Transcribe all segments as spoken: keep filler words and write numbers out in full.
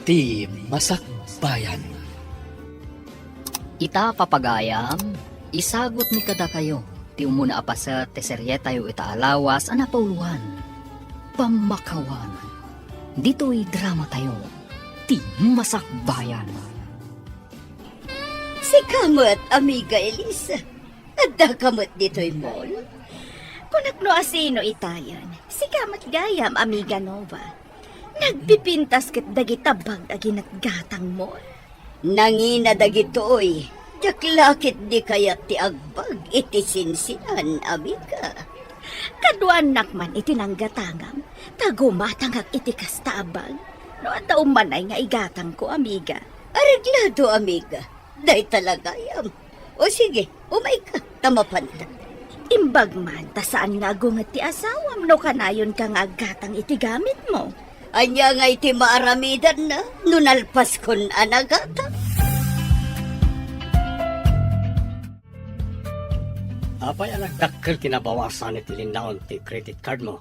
Ti Masakbayan. Ita, papagayam, isagutmi kadakayo ti umuna a paset ti serietayo ita a lawas a napauloan, Pammakawan. Ditoy dramatayo, Ti Masakbayan. Sika met, Amiga Elisa. Addaka met ditoy mall? Kunak no asino itayen. Sika met gayam, Amiga Nova. Nagpipintas ket dagita bag a ginatgatangmo. Nangina dagitoy. Diak la ketdi kayat ti agbag iti sinsinan, amiga. Kaduanak man iti nanggatangam, ta gumatangak iti kasta a bag. No adda ummanay nga igatangko, amiga. Areglado, amiga. Dayta la gayam. O sige, umayka, ta mapanta. Imbag man, ta saan nga agunget ti asawam no kanayonka nga aggatang iti gamitmo. Ania ngay ti maaramidanna no nalpaskon a nagatang? Apay a nagdakkel ti nabawasan iti linnaon ti credit cardmo?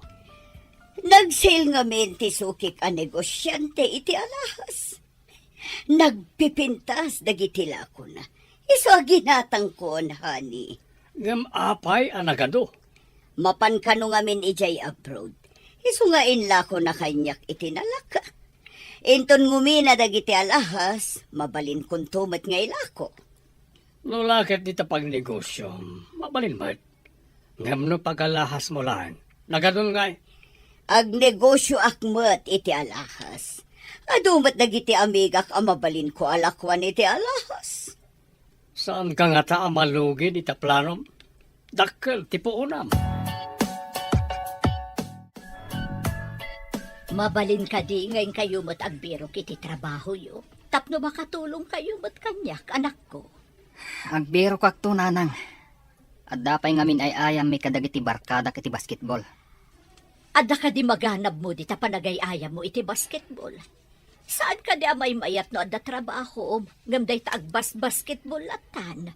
Nag-sale ngamin ti sukik a negosiante iti alahas. Nagpipintas dagiti lakona. Isu a ginatangkon, honey. Ngem apay a nagadu? Mapan kano ngamin idiay abroad. Isu nga inlakona kaniak iti nalaka. Inton ngumina dagiti alahas, mabalinkonto met nga ilako. No la ket dita pagnegosiom, mabalin met. Ngem no pagalahasmo laeng, nagadun ngay? Agnegosioak met iti alahas. Adu met dagiti amigak a mabalinko a lakuan iti alahas. Saanka ngata a malugi dita planom? Dakkel ti puonam. Mabalin kadi nga inkayo met agbirok iti trabahoyo tapno makatulongkayo met kaniak, anakko? Agbirokakto, nanang. Adda pay ngamin ay-ayammi kadagiti barkadak iti basketball. Adda kadi maganabmo dita panagay-ayammo iti basketball? Saan kadi a maymayat no adda trabahom, ngem dayta agbasbasketball lattan?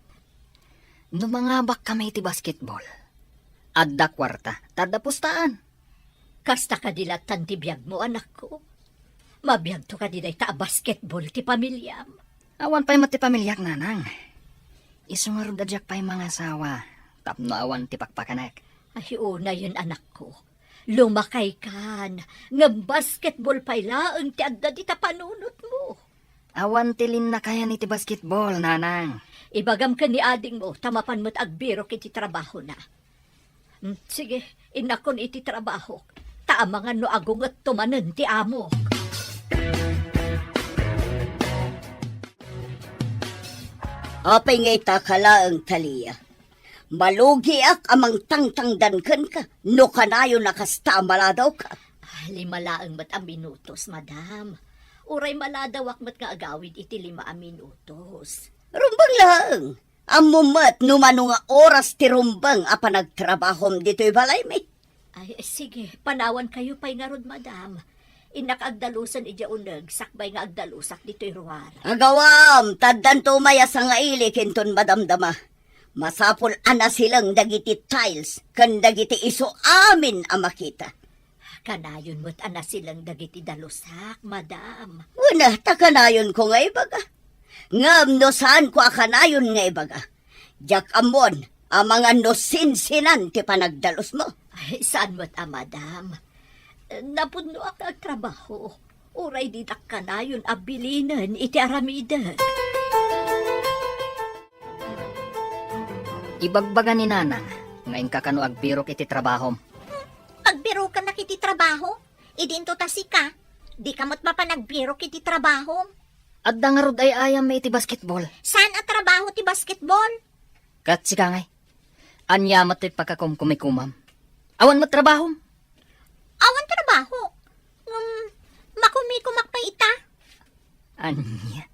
No mangabakkami iti basketball, adda kuarta, ta adda pustaan. Kasta kadi lattan ti biagmo, anakko? Mabiagto kadi dayta a basketball ti pamiliam? Awan pay met ti pamiliak, nanang. Isu ngarud a diak pay mangasawa tapno awan ti pakpakanek. Ay, unayen, anakko. Lumakaykan, ngem basketball pay laeng ti adda dita panunotmo. Awan ti linnakayan iti basketball, nanang. Ibagam ken ni adingmo, ta mapan met agbirok iti trabahona. Hmm, sige, innakon iti trabahok, ta amangan no agungetto manen ti amok. Apay nga ita ka laeng, Talia? Malugiak a mangtangtangdan kenka no kanayon a kasta a maladawka. Ah, lima laeng met a minutos, madam. Uray maladawak met nga agawid iti lima a minutos. Rumbeng laeng. Ammom met no mano nga oras ti rumbeng a panagtrabahom ditoy balaymi. Ay, sige, panawankayo pay ngarud, madam. Innak agdalusen idiay uneg, sakbay nga agdalusak ditoy ruar. Agawam, ta addanto umay a sangailik inton madamdama. Masapul a nasileng dagiti tiles ken dagiti isu amin a makita. Kanayon met a nasileng dagiti dalusak, madam. Wen, ta kanayonko nga ibaga. Ngem no saanko a kanayon nga ibaga, diak ammon amangan no sinsinan ti panagdalusmo. Ay, saan met a, madam. Napudnoak nga agtrabaho. Uray ditak kanayon a bilinen iti aramidek. Ibagbaga ni nanang nga inka kano agbirok iti trabahom. Agbirokanak iti trabaho? Idi into ta sika, dika met mapan agbirok iti trabahom. Adda ngarud ay-ayammi iti basketball. Saan a trabaho ti basketball? Ket sika ngay, ania met ti pakakumkumikumam? Awan met trabahom? Awan trabaho. Ngem, makumikumak pay ita. Ania?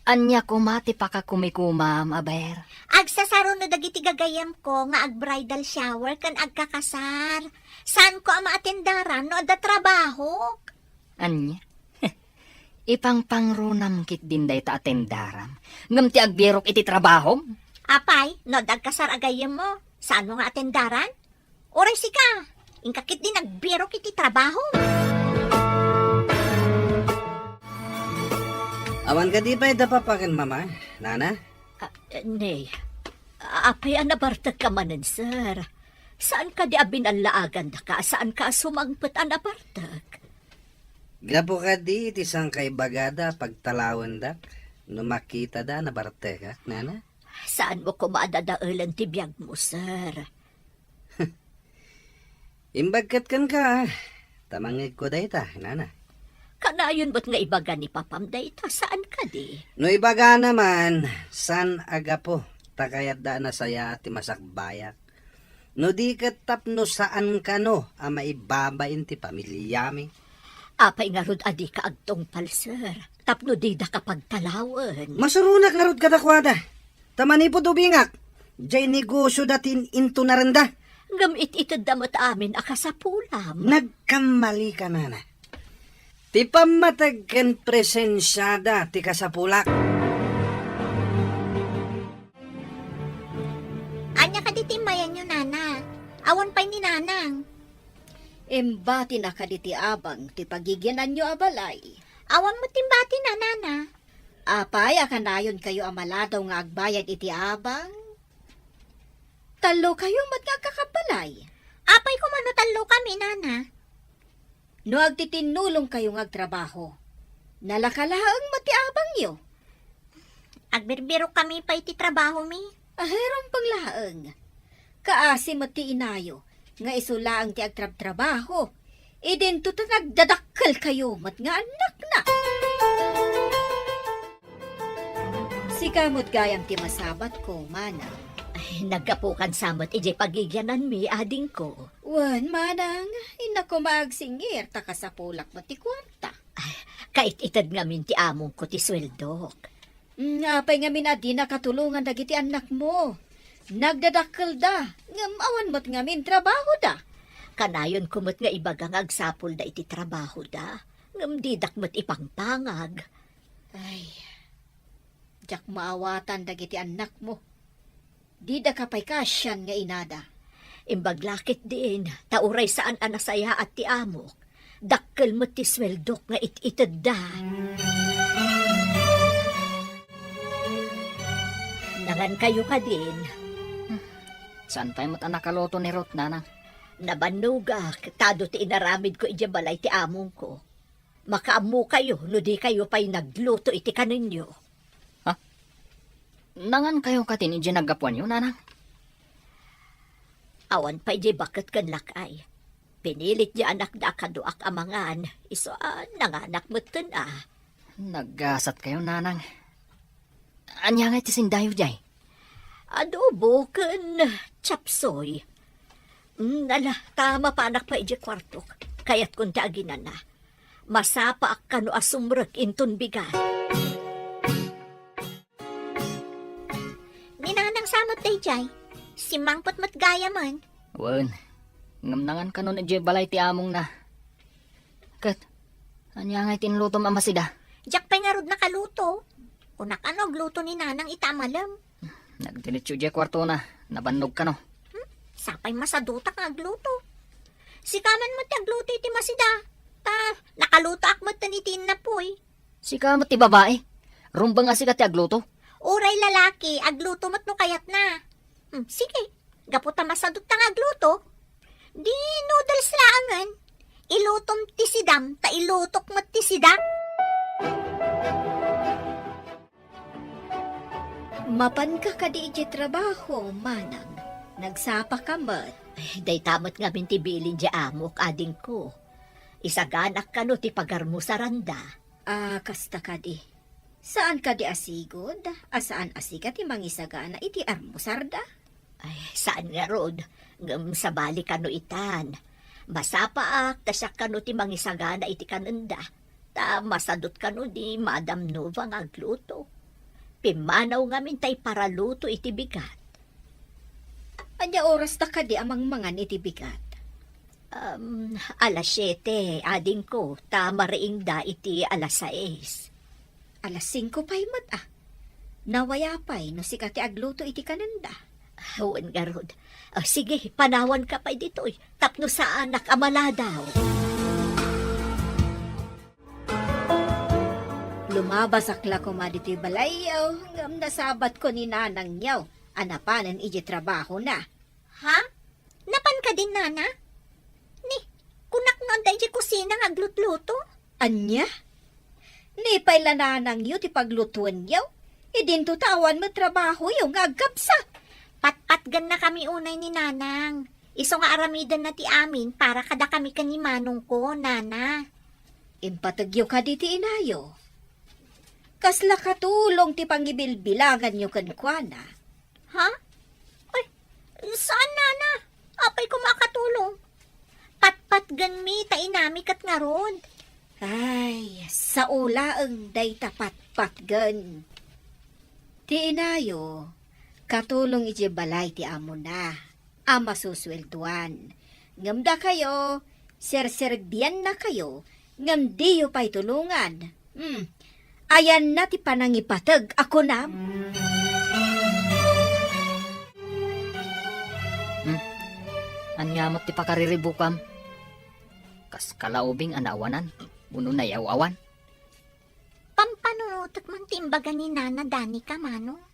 Ania koma ti pakakumikumam, aber? Agsasaro no dagiti gagayyemko nga ag-bridal shower ken agkakasar. Saanko a maatendaran no adda trabahok. Ania? Ipangpangrunam ketdin dayta a tendaram, ngem ti agbirok iti trabahom? Apay, no adda agkasar a gayyemmo, saanmo nga atendaran? Uray sika, inka ketdi nagbirok iti trabaho. Awan kadi pay da papa ken mama, nana? Ah, eh, ne. Apay a nabartekka manen, sir? Saan kadi a binallaagandaka a saanka a sumangpet a nabartek? Gapu kadi ti sangkaibagada a pagtalawendak no makitada a nabartekak, nana? Saanmo koma a dadaelen ti biagmo, sir. Imbag ket kenka, ta mangngegko dayta, nana. Kanayon met nga ibaga ni papam dayta, saan kadi? No ibagana man, saan a gapu ta kayatda a nasayaat ti masakbayak. No di ket tapno saan kano a maibabain ti pamiliami. Apay ngarud a dika agtungpal, sir, tapno didaka pagtalawen? Masuronak ngarud kadakuada. Ta manipud ubingak, diay negosio da ti in-, intunarenda. Ngem it-itedda met amin a kasapulam. Nagkammalika, nana. Ti pammateg ken presensiada ti kasapulak. Ania kadi ti immayanyo, nana? Awan pay ni nanang. Imbatina kadi ti abang ti pagigiananyo a balay? Awan met imbatina, nana. Apay a kanayonkayo a maladaw nga agbayad iti abang? Tallokayo met nga agkakabbalay. Apay koma no tallokami, nana? No agtitinnulongkayo nga agtrabaho, nalaka laeng met ti abangyo. Agbirbirok kami pay iti trabahomi. Ay, rumbeng laeng. Kaasi met ti inayo nga isu laeng ti agtrabtrabaho, idinto ta nagdadakkelkayo met nga annakna. Sika met gayam ti masabatko, manang. Ay, naggapukan sa met idiay pagigiananmi, adingko. Wen, manang, innak koma agsingir, ta kasapulak met ti kuarta. Ay, kait-ited ngamin ti amongko ti sueldok. Mm, apay ngamin a dina katulongan dagiti annakmo? Nagdadakkelda, ngem awan met ngamin trabahoda. Kanayonko met nga ibaga nga agsapulda iti trabahoda, ngem didak met ipangpangag. Ay, diak maawatan dagiti annakmo. Didaka pay kaasian nga inada. Imbag la ketdin, ta uray saan a nasayaat ti amok, dakkel met ti sueldok nga it-itedda. Nangankayo kadin? Saan pay met a nakaluto ni Ruth, nanang? Nabannogak, ta adu ti inaramidko idiay balay ti amongko. Makaammokayo no dikayo pay nagluto iti kanenyo. Ha? Nangankayo katin idiay naggapuanyo, nanang? Awan pay diay baket ken lak-ay. Pinilit diay anakda a kaduak a mangan, isu a nanganak metten a. Naggasatkayo, nanang. Ania ngay ti sindayo diay? Adobo ken chapsoy. Mm, ala, ta mapanak pay idiay kuartok. Kayatkon ti aginana. Masapaak kano a sumrek inton bigat. Ni nanang sa met daydiay. Simmangpet met gayamen. Wen, ngem nangan kano idiay balay ti amongna. Ket, ania ngay ti inlutom a masida? Diak pay ngarud nakaluto. Kunak a no agluto ni nanang ita a malem. Nagdiretso idiay kuartona, nabannog kano. Hmm? Sapay masadutak nga agluto. Sika man met ti agluto iti masida. Ta, nakalutoak metten iti innapoy. Sika met ti babai. Rumbeng a sika ti agluto. Uray lalaki, agluto met no kayatna. Hmm, sige, gapu ta masadut ta nga agluto, di noodles laengen. Ilutom ti sidam, ta ilutok met ti sidak. Mapanka kadi idiay trabaho, manang? Nagsapaka met? Ay, dayta met ngamin ti bilin diay amok, adingko. Isaganak kano ti pagarmusaranda. Ah, kasta kadi. Saan kadi a sigud a saan a sika ti mangisagana iti armusarda? Ay, saan ngarud, ngem sabali kano itan. Masapaak ta siak kano ti mangisagana iti kanenda, ta masadut kano ni Madam Nova nga agluto. Pimmanaw ngamin ta iparaluto iti bigat. Ania oras ta kadi a mangmangan iti bigat? Um, alas siete, adingko, ta mariingda iti alas sais. Alas singko pay met, a. Nawaya pay no sika ti agluto iti kanenda. Wen ngarud. Ah, sige, panawanka pay ditoy, tapno saanak a maladaw. Lumabasak la koma ditoy balayyo, ngem nasabatko ni nanangyo a napanen idiay trabahona. Ha? Napan kadi, nana? Ni, kunak no adda idiay kusina nga aglutluto? Ania? Ni pay la nanangyo ti paglutuenyo? Idinto ta awan met trabahoyo nga agkabsat. Patpatgennakami unay ni nanang. Isu nga aramidenna ti amin para kadakami ken ni manongko, nana. Impategyo kadi ti inayo? Kasla katulong ti pangibilbilanganyo kenkuana? Ha? Ay, saan, nana? Apay koma a katulong? Patpatgenmi ta inami ket ngarud. Ay, sao laeng dayta patpatgen. Ti inayo, katulong idiay balay ti amona a masusueldoan. Ngem dakayo, serserbiannakayo, ngem diyo pay tulongan. Hmm. Ayanna ti panangipateg a kunam? Hmm? Ania met ti pakariribukam? Kas kalaubing a naawanan, wenno nayaw-awan? Pampanunotek man ti imbaga ni Nana Danica, Manong.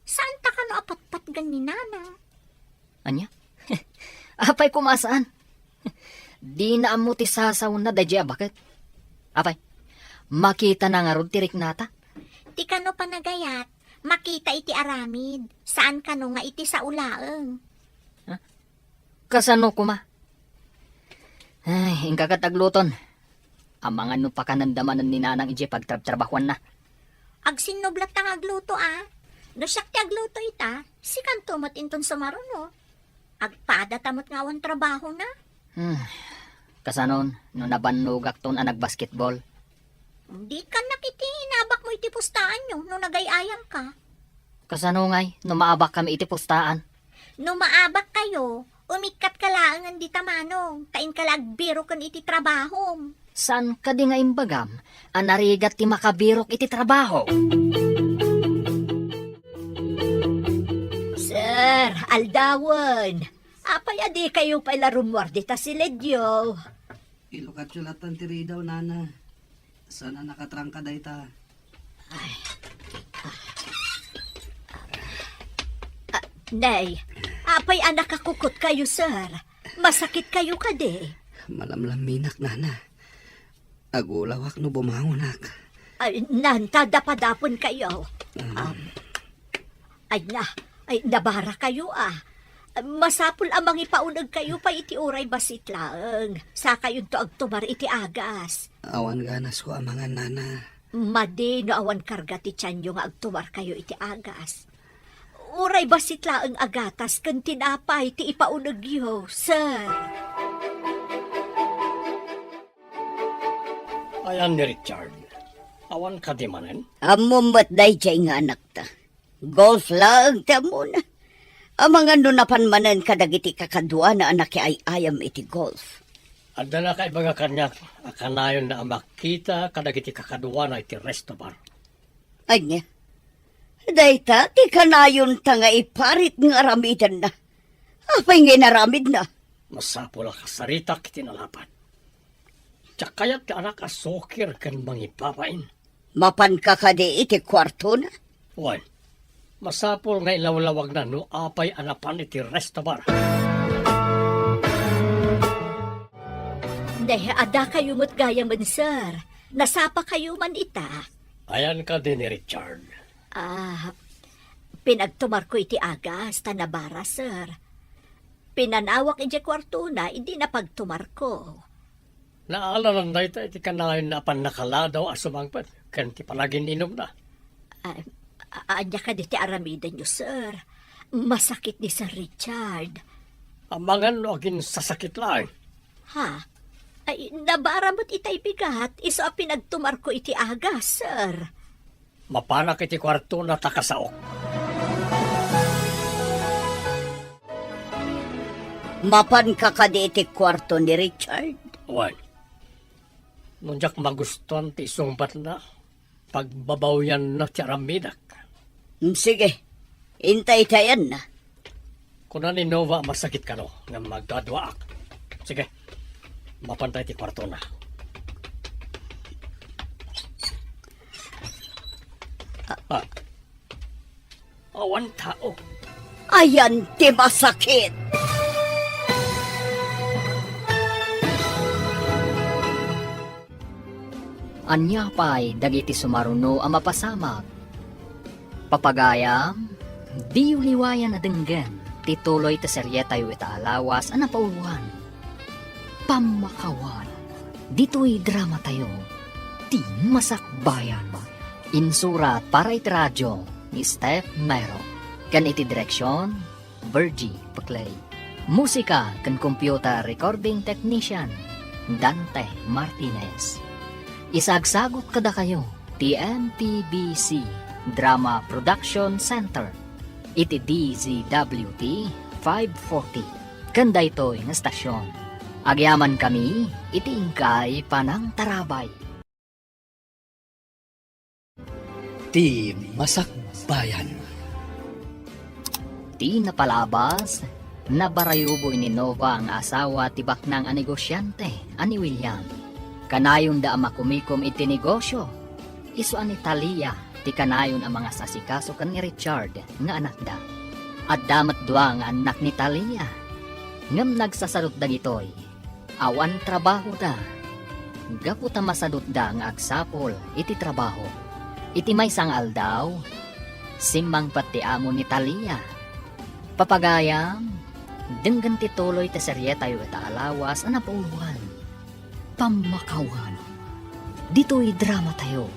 Saan ta kano a patpatgen ni Nana? Ania? Apay koma a saan? Dina ammo ti sasaona daydiay a baket. Apay, makitana ngarud ti riknata? Ti kano panagayat, makita iti aramid, saan kano nga iti sao laeng. Ha? Kasano koma? Ay, inka ket agluton. Amangan no pakanenda manen ni Nanang idiay pagtrabtrabahuanna. Agsinnublatta nga agluto, a. No siak ti agluto ita, sikanto met inton sumaruno. Agpadata met nga awan trabahona. Hmm. Kasanon, no nabannogakton a nagbasketball? Di kannak iti inabakmo iti pustaanyo no nagay-ayamka. Kasano ngay no maabakkami iti pustaan? No maabakkayo, umikkatka laengen dita, Manong, ta inka la agbiroken iti trabahom. Saan kadi nga imbagam a narigat ti makabirok iti trabaho? Sir, aldawen. Apay a dikayo pay la rummuar dita siledyo? Ilukatyo latan ti ridaw, nana. Saan a nakatrangka dayta. Ay. Ah, ah, nay, apay a nakakukot kayo, sir? Masakit kayo kadi? Malamlaminak, nana. Agulawak no bumangonak. Ay, nanta, dapadapon kayo. Mm. Um, Ay na, ay, nabara kayo, a. Masapul a mangipauneg kayo pay iti uray bassit laeng. Sakayonto agtumar iti agas. Awan ganas ko a mangan, nana. Madi no awan karga ti tianyo nga agtumar kayo iti agas. Uray bassit laeng a gatas ken tinapay ti ipaunegyo, sir. Ayan ni Richard. Awan kadi manen? Ammom met daydiay nga anakta. Golf laeng ti ammona. Amangan no napan manen kadagiti kakaduana a nakiay-ayam iti golf. Adda nakaibaga kaniak a kanayonna a makita kadagiti kakaduana iti resto bar. Ania? Dayta ti kanayonta nga iparit nga aramidenna. Apay nga inaramidna? Masapul a kasaritak iti nalapad. Diak kayat ti anak a sokir ken mangibabain. Mapanka kadi iti kuartona? Wen, masapul nga ilawlawagna no apay a napan iti resto bar. Ne, adda kayo met gayamen, sir. Nasapa kayo man ita. Ayan kadi ni Richard? Ah, pinagtumarko iti agas, ta nabara, sir. Pinanawak idiay kuartona, idi napagtumarko. Naalanan dayta iti kanayonna a pannakaladaw a sumangpet ken ti panagin-inumna. Ah, a-, ania kadi ti aramidenyo, sir? Masakit ni Sir Richard. Amangan no aginsasakit laeng. Ha? Ay, nabara met itay bigat, isu a pinagtumarko iti agas, sir. Mapanak iti kuartona ta kasaok. Mapanka kadi iti kuarto ni Richard? Wen. No diak magustuan ti isungbatna, pagbabawianna ti aramidak. Mm, sige. Intaytayanna. Kuna ni Nova a masakit kano ngem agduaduaak. Sige, mapantay ti kuartona. Awan tao. Ayan ti masakit. Ania pay dagiti sumaruno a mapasamak? Papagayam, diyo liwayan a denggen ti tuloy ti serietayo ita a lawas a napauluan. Pammakawan, ditoy dramatayo, Ti Masakbayan. Insurat para iti radio ni Steph Mero, ken iti direksion, Virgie Peclay. Musika ken computer recording technician, Dante Martinez. Isagsagut kadakayo ti M P B C Drama Production Center iti D Z W T five forty. Ken daytoy nga estasion, agyamankami iti inkay panangtarabay. Ti Masakbayan. Ti napalabas, nabarayobo ni Nova nga asawa ti baknang a negosiante a ni William. Kanayonda a makumikom iti negosio. Isu a ni Talia ti kanayon a mangasasikaso ken ni Richard nga anakda. Adda met dua nga annak ni Talia, ngem nagsasadut dagitoy. Awan trabahoda, gapu ta masadutda nga agsapul iti trabaho. Iti maysa nga aldaw, simmangpet ti amo ni Talia. Papagayam, denggen ti tuloy ti serietayo ita a lawas a napauluan. Pammakawan, ditoy dramatayo,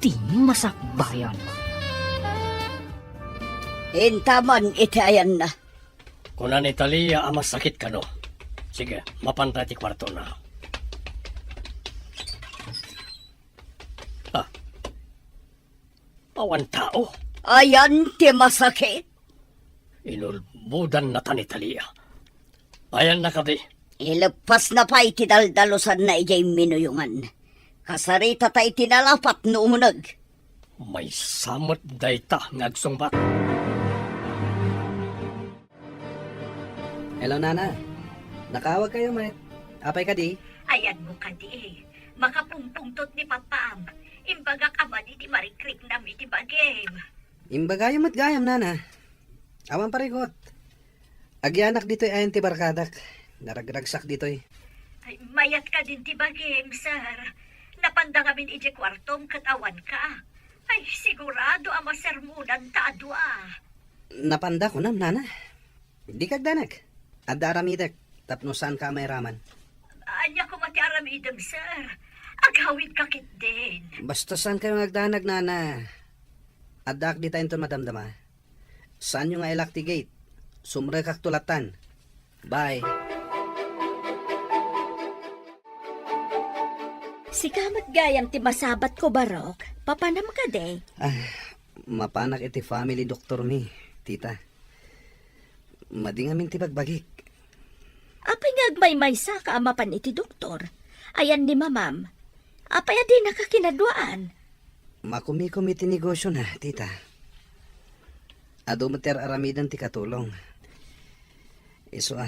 Ti Masakbayan. Intaman iti ayanna. Kuna ni Talia a masakit kano. Sige, mapanta ti kuartona. Ah. Awan tao. Ayan ti masakit. Inulbodannata ni Talia. Ayanna kadi? Ileppasna pay ti daldalusanna idiay minuyongan. Kasaritata iti nalapat no umuneg. Maysa met dayta nga agsungbat. Hello, Nana. Nakaawagkayo met. Apay kadi? Ayanmo kadi. Makapungpungtot ni Papam. Imbagak a madi ti marikriknam iti bagim. Imbagayo met gayam, Nana. Awan parigot. Agyanak ditoy ayan ti barkadak. Naragragsak ditoy. Ay, mayat kadin ti bagim, sir. Napanda ngamin idiay kuartom ket awanka. Ay, sigurado a masermonanta a dua. Napanda kunam, Nana. Dika agdanag. Adda aramidek tapno saanka a mairaman. Ania koma ti aramidem, sir? Agawidka ketdin. Basta saankayo nga agdanag, Nana. Addaak dita inton madamdama. Saanyo nga ilak ti gate. Sumrekakto lattan. Bye. Sika met gayam ti masabatko, Barok. Papanam kadi? Ah, mapanak iti family doctor mi, tita. Madi ngamin ti bagbagik. Apay nga agmaymaysaka a mapan iti doktor? Ayan ni mamam. Apay a dinaka kinaduaan? Makumikom iti negosiona, tita. Adu met ti ar-aramiden ti katulong. Isu a,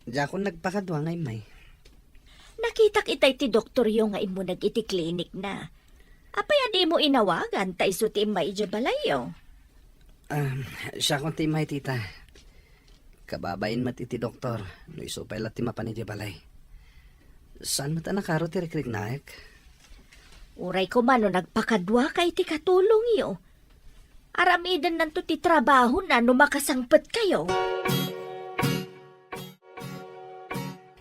diakon nagpakadua nga immay. Nakitak itay ti doktoryo nga immuneg iti klinikna. Apay a dimo inawagan ta isu ti immay idiay balayyo? Ah, siakon ti immay, tita. Kababain met iti doktor no isu pay la ti mapan idiay balay. Saan met a nakaro ti rikriknaek? Uray koma no nagpakaduaka iti katulongyo. Aramidennanto ti trabahona no makasangpetkayo.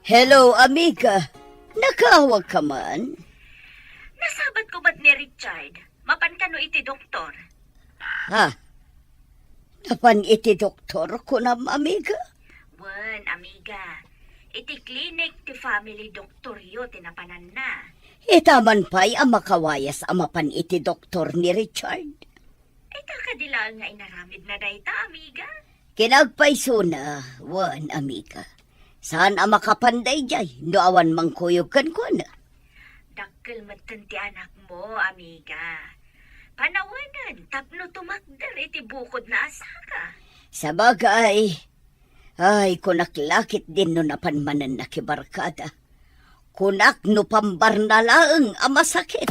Hello, amiga. Nakaawagka man? Nasabatko met ni Richard. Mapan kano iti doktor? Ha? Napan iti doktor, kunam, amiga? Wen, amiga. Iti klinik ti family doktoryo ti napananna. Ita man pay a makawayas a mapan iti doktor ni Richard. Ita kadi laeng nga inaramidna dayta, amiga? Kinagpaysona, wen, amiga. Saan a makapan daydiay no awan mangkuyog kenkuana. Dakkel metten ti anakmo, amiga. Panawanen tapno tumakder iti bukodna a saka. Sabagay, ay, kunak la ketdin no napan manen nakibarkada. Kunak no pambarna laeng a masakit.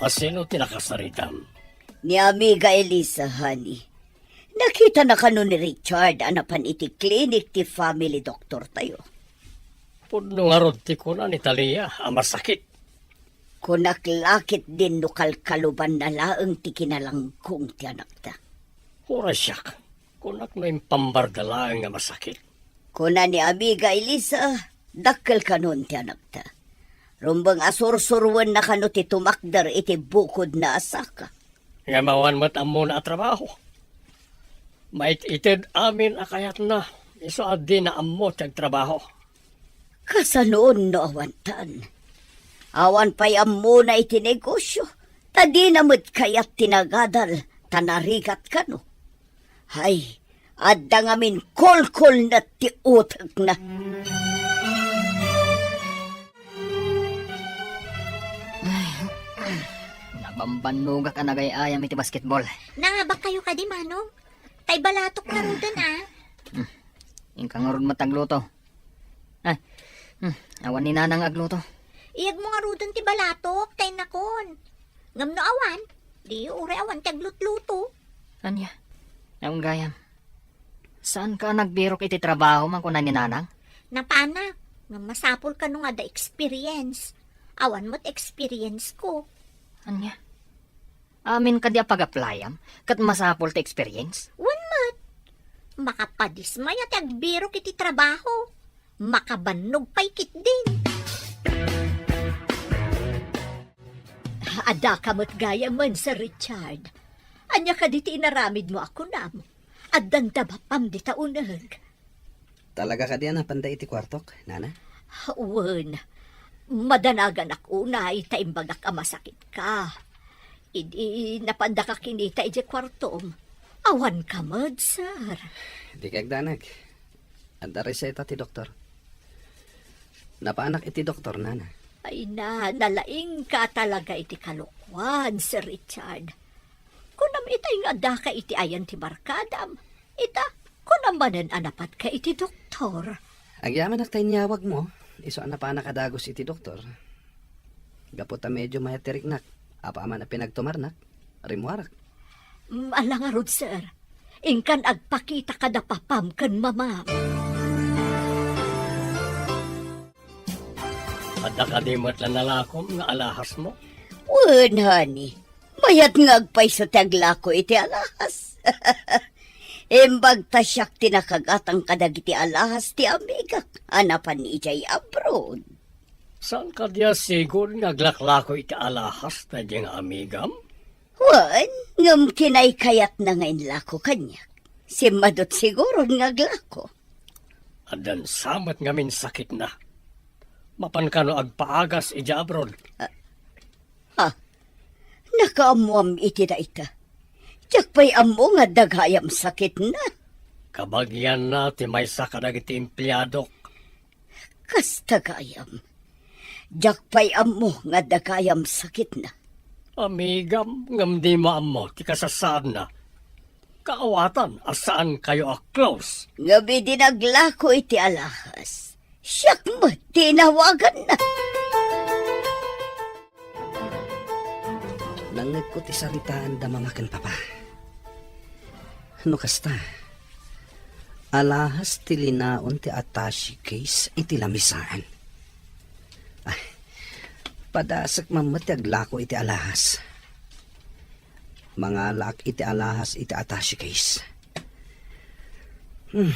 A sino ti nakasaritam? Ni Amiga Elisa, honey, nakitana kano ni Richard a napan iti klinik ti family doktortayo? Pudno ngarud ti kuna ni Talia a masakit. Kunak la ketdin no kalkalubanna laeng ti kinalangkong ti anakta. Uray siak, kunak no impambarda laeng a masakit. Kuna ni Amiga Elisa, dakkel kanon ti anakta. Rumbeng a sursuroenna kano ti tumakder iti bukodna a saka. Ngem awan met ammona a trabaho. Mait-ited amin a kayatna, isu a dina ammo ti agtrabaho. Kasanon no awantan? Awan pay ammona iti negosyo, ta dina met kayat ti nagadal, ta narigat kano. Hay, adda ngamin kolkolnet ti utekna. Ay, nabambannogak a nagay-ayam iti basketball. Nangabak kayo kadi, Manong? Tay balatok ngaruden, a. Hmm. Inka ngarud met agluto. Ay, hmm, awan ni Nanang agluto. Iyag mo ngaruden ti balatok, tay nakon. Ngem no awan, di uray awan ti aglutluto. Ania? Awan gayam. Saan ka nagbirok iti trabaho, man kuna ni Nanang? Napanak, ngem masapul kano nga adda experience. Awan met experience ko. Ania? Amin kadi a pag-applyam, ket masapul ti experience? Wen met. Makapadismaya ti agbirok iti trabaho. Makabannog pay ketdin. Adda ka met gayamen, Sir Richard. Ania kadi ti inaramidmo a kunam? Addan da bapam dita uneg. Talaga kadi a napanda iti kuartok, Nana? Wen, madanaganak unay ta imbagak a masakitka. Idi napandaka kinita idiay kuartom, awanka met, sir. Dika agdanag. Adda reseta ti doktor. Napaanak iti doktor, Nana. Ay na, nalaingka talaga iti kalokuan, Sir Richard. Kunam itay nga addaka iti ayan ti barkadam. Ita, kunam manen a napatka iti doktor. Agyamanak ta inyawagmo, isu a napanak a dagus iti doktor. Gapu ta medio mayat ti riknak, apaman a pinagtumarnak, rimmuarak. Mm, ala ngarud, sir. Inkan agpakita kada papam ken mamam. Adda kadi met la nalakom nga alahasmo? Wen, honey. Mayat nga agpayso ti aglako iti alahas. Imbag ta siak ti nakagatang kadagiti alahas ti amigak a napan idiay abroad. Saan kadi a sigud nga aglaklako iti alahas daydiay nga amigam? Wen, ngem kinaykayatna nga inlako kaniak. Simmadut siguron nga aglako. Addan sa met ngamin sakitna. Mapan kano agpaagas idiay abroad? Ah, ha? Nakaammoam iti dayta. Diak pay ammo nga adda gayam sakitna. Kabagianna ti maysa kadagiti empleadok. Kasta gayam. Diak pay ammo nga adda gayam sakitna. Amigam, ngem dimo ammo ti kasasaadna. Kaawatan a saankayo a close. Ngem idi naglako iti alahas, siak met ti inawaganna. Nangngegko ti saritaan da mama ken papa. No kasta, alahas ti linaon ti attache case iti lamisaan. Ay, padasek man met ti aglako iti alahas. Mangalaak iti alahas iti attache case. Hmm.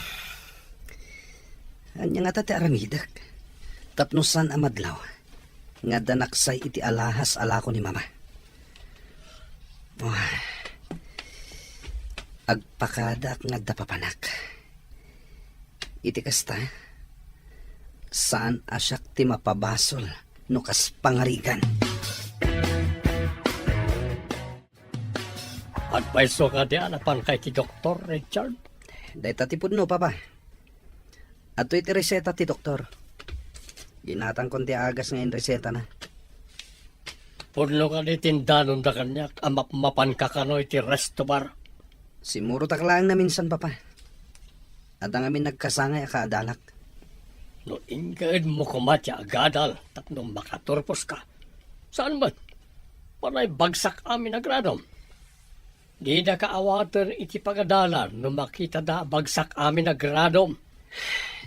Ania ngata ti aramidek? Tapno saan a madlaw nga adda naksay iti alahas a lako ni mama. Oh. Agpakadaak nga adda papanak. Iti kasta, saan a siak ti mapabasol no kas pangarigan. Agpayso kadi a napanka iti doktor, Richard? Dayta ti pudno, Papa. Adtoy ti reseta ti doktor. Ginatangkon ti agas nga inresetana. Pudno kadi ti indanonda kaniak a mapmapanka kano iti resto bar? Simmurotak laeng naminsan, Papa. Adda ngamin nagkasangay a kaadalak. No inkaedmo koma ti agadal tapno makaturposka, saan met? Panay bagsak amin a gradom. Didaka awaten iti pagadalan no makitada a bagsak amin a gradom.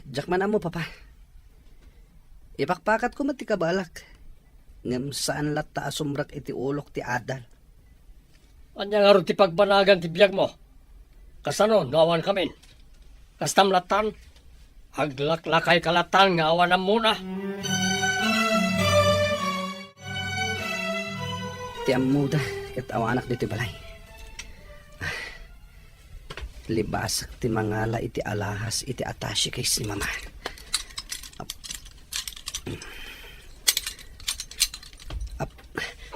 Diak man ammo, Papa. Ipakpakatko met ti kabaelak, ngem saan latta a sumrek iti ulok ti adal. Ania ngarud ti pagbanagan ti biagmo? Kasano no awan kamin? Kastam lattan? Aglaklakayka lattan nga awan ammona. Ti ammoda ket awanak ditoy balay. Ah, libasak ti mangala iti alahas iti attache case ni Mama. Ap-, ap-,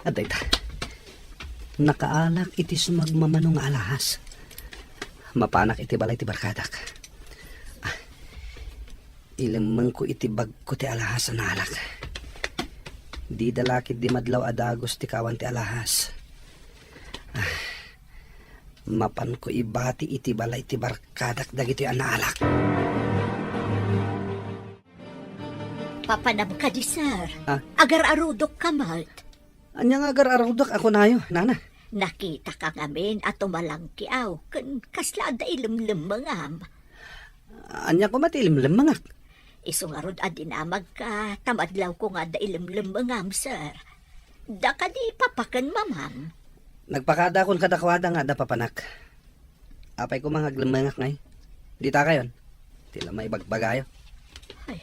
adda ita. Nakaalak iti sumagmamano nga alahas. Mapanak iti balay ti barkadak. Ah, Ilemmengko iti bagko ti alahas a naalak. Dida la ketdi madlaw a dagus ti kawan ti alahas. Ah, mapanko ibati iti balay ti barkadak dagitoy a naalak. Papanam kadi, sir? Ah? Agar-arudok ka met. Ania nga agar-arudok a kunayo, nana? Nakitaka ngamin a tumalangkiaw, ken kasla adda ilemlemmengam. Ania koma ti ilemlemmengak? Isu ngarud a dinamagka, ta madlawko nga adda ilemlemmengam, sir. Da kadi papa ken mamam? Nagpakadakon kadakuada nga adda papanak. Apay koma nga aglemmengak ngay? Dita kayon. Ti la maibagbagayo. Ay,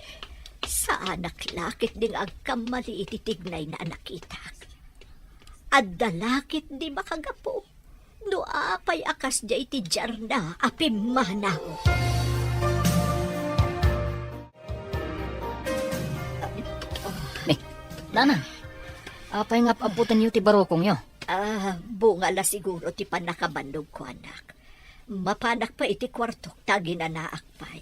saanak la ketdi nga agkammali iti tignayna a nakitak. Adda la ketdi makagapu. No apay a kasdiay ti diarna a pimmanaw. Ni, Nanang, apay nga ap-aputenyo ti barukongyo? Ah, bunga la siguro ti pannakabannogko, anak. Mapanak pay iti kuartok ta aginanaak pay.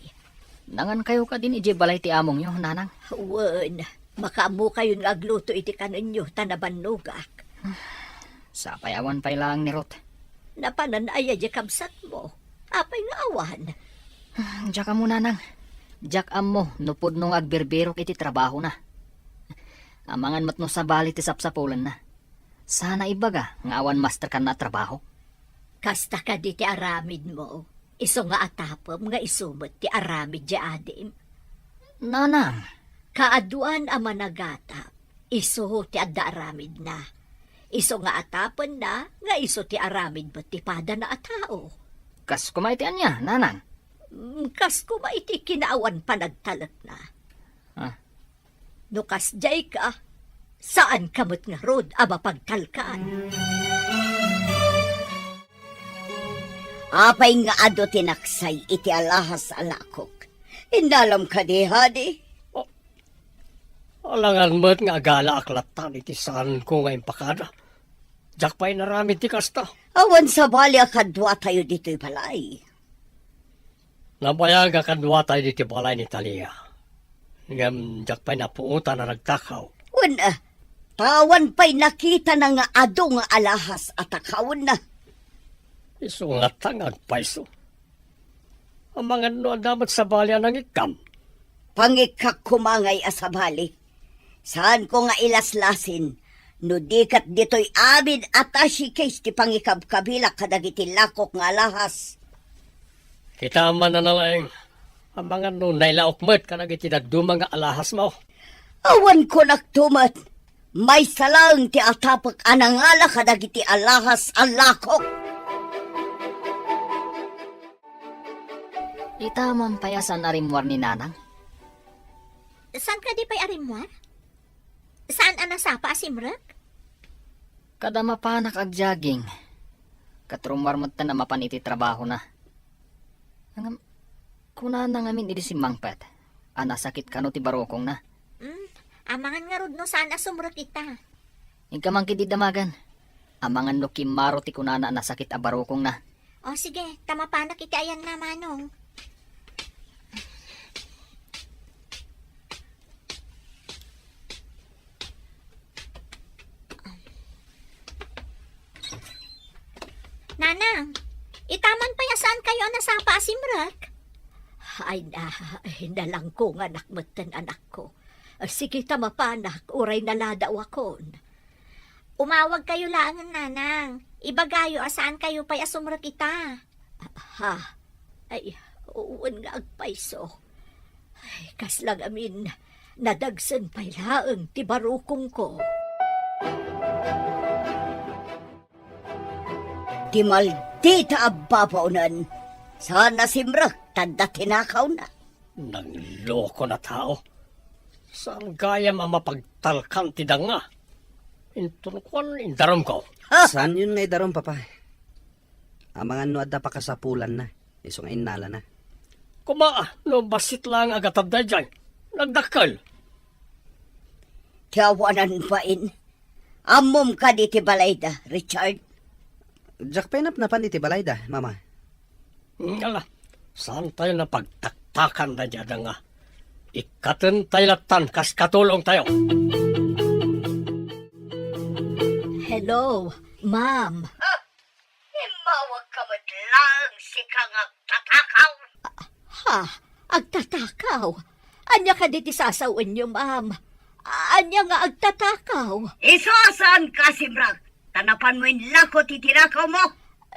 Nangankayo kadin idiay balay ti amongyo, Nanang? Wen, makaammokayon nga agluto iti kanenyo ta nabannogak. Sapay awan pay laeng ni Ruth. Napanan aya diay kabsatmo? Apay nga awan? Diak ammo, Nanang. Diak ammo no pudno nga agbirbirok iti trabahona. Amangan met no sabali ti sapsapulenna. Saan a ibaga nga awan master kanna a trabaho? Kasta kadi ti aramidmo, isu nga atapem nga isu met ti aramid diay adim? Nanang. Kaaduan a managatap, isu ti adda aramidna. Isu nga atapenna nga isu ti aramid met ti padana a tao. Kas koma iti ania, Nanang? Mm, kas koma iti kinaawan panagtalekna. Ah. No kasdiay ka, saanka met ngarud a mapagtalkan. Apay nga adu ti naksay iti alahas a lakok? Innalam kadi, Hadi? Oh, alangan met nga agalaak lattan iti saanko nga impakada. Diak pay inaramid ti kasta. Awan sabali a kaduatayo ditoy balay. Nabayag a kaduatayo ditoy balay ni Talia. Ngem diak pay napuotan a nagtakaw. Wen, a, ta awan pay nakitana nga adu nga alahas a takawenna. Isu ngata nga agpayso. Amangan no adda met sabali a nangikkam. Pangikkak koma ngay a sabali. Saanko nga ilaslasin no di ket ditoy amin a attache case ti pangikabkabilak kadagiti lakok nga alahas. Kita man a nalaing, amangan no nailaok met kadagiti dadduma nga alahasmo. Awan kunakto met, maysa laeng ti atapek a nangala kadagiti alahas a lakok. Ita man pay a saan a rimmuar ni Nanang? Saan kadi pay a rimmuar? Saan a nasapa a simrek? Kada mapanak agjogging, ket rummuar metten a mapan iti trabahona. Ngem, kunana ngamin idi simmangpet a nasakit kano ti barukongna. Mm, amangan ngarud no saan a sumrek ita. Inka man ketdi damagen. Amangan no kimmaro ti kunana a nasakit a barukongna. O, sige, ta mapanak iti ayanna, Manong. Nanang, ita man pay a saan kayo a nasapa a simrek? Ay na, ay, nalangkonganak metten, anakko. Sige ta mapanak, uray naladawakon. Umawag kayo laengen, Nanang. Ibagayo a saankayo pay a sumrek ita. Ha? Ay, wen nga agpayso. Ay, kasla ngamin, nadagsen pay laeng ti barukongko. Ti maldita a babaonen, saan a simrek ta adda tinakawna. Nangloko na tao. Saan gayam a mapagtalkan ti danga? Inton kuan, indarumko. Ha? Saanyon nga idarum, Papa? Amangan no adda pakasapulanna, isu nga innalana. Koma, no bassit laeng a gatad daydiay, nagdakkel. Ti awanan bain. Ammom kadi ti balayda, Richard? Diak pay napnapan iti balayda, Mama. Ala, saantayo a pagtaktakan daydiay a danga. Ikkatentayo lattan kas katulongtayo. Hello, ma'am. Immawagka met laeng, sika nga agtatakaw. Ha? Agtatakaw? Ania kadi ti sasawenyo, ma'am? Ania nga agtatakaw? Isu a saanka a simrek, ta napanmo inlako ti tinakawmo.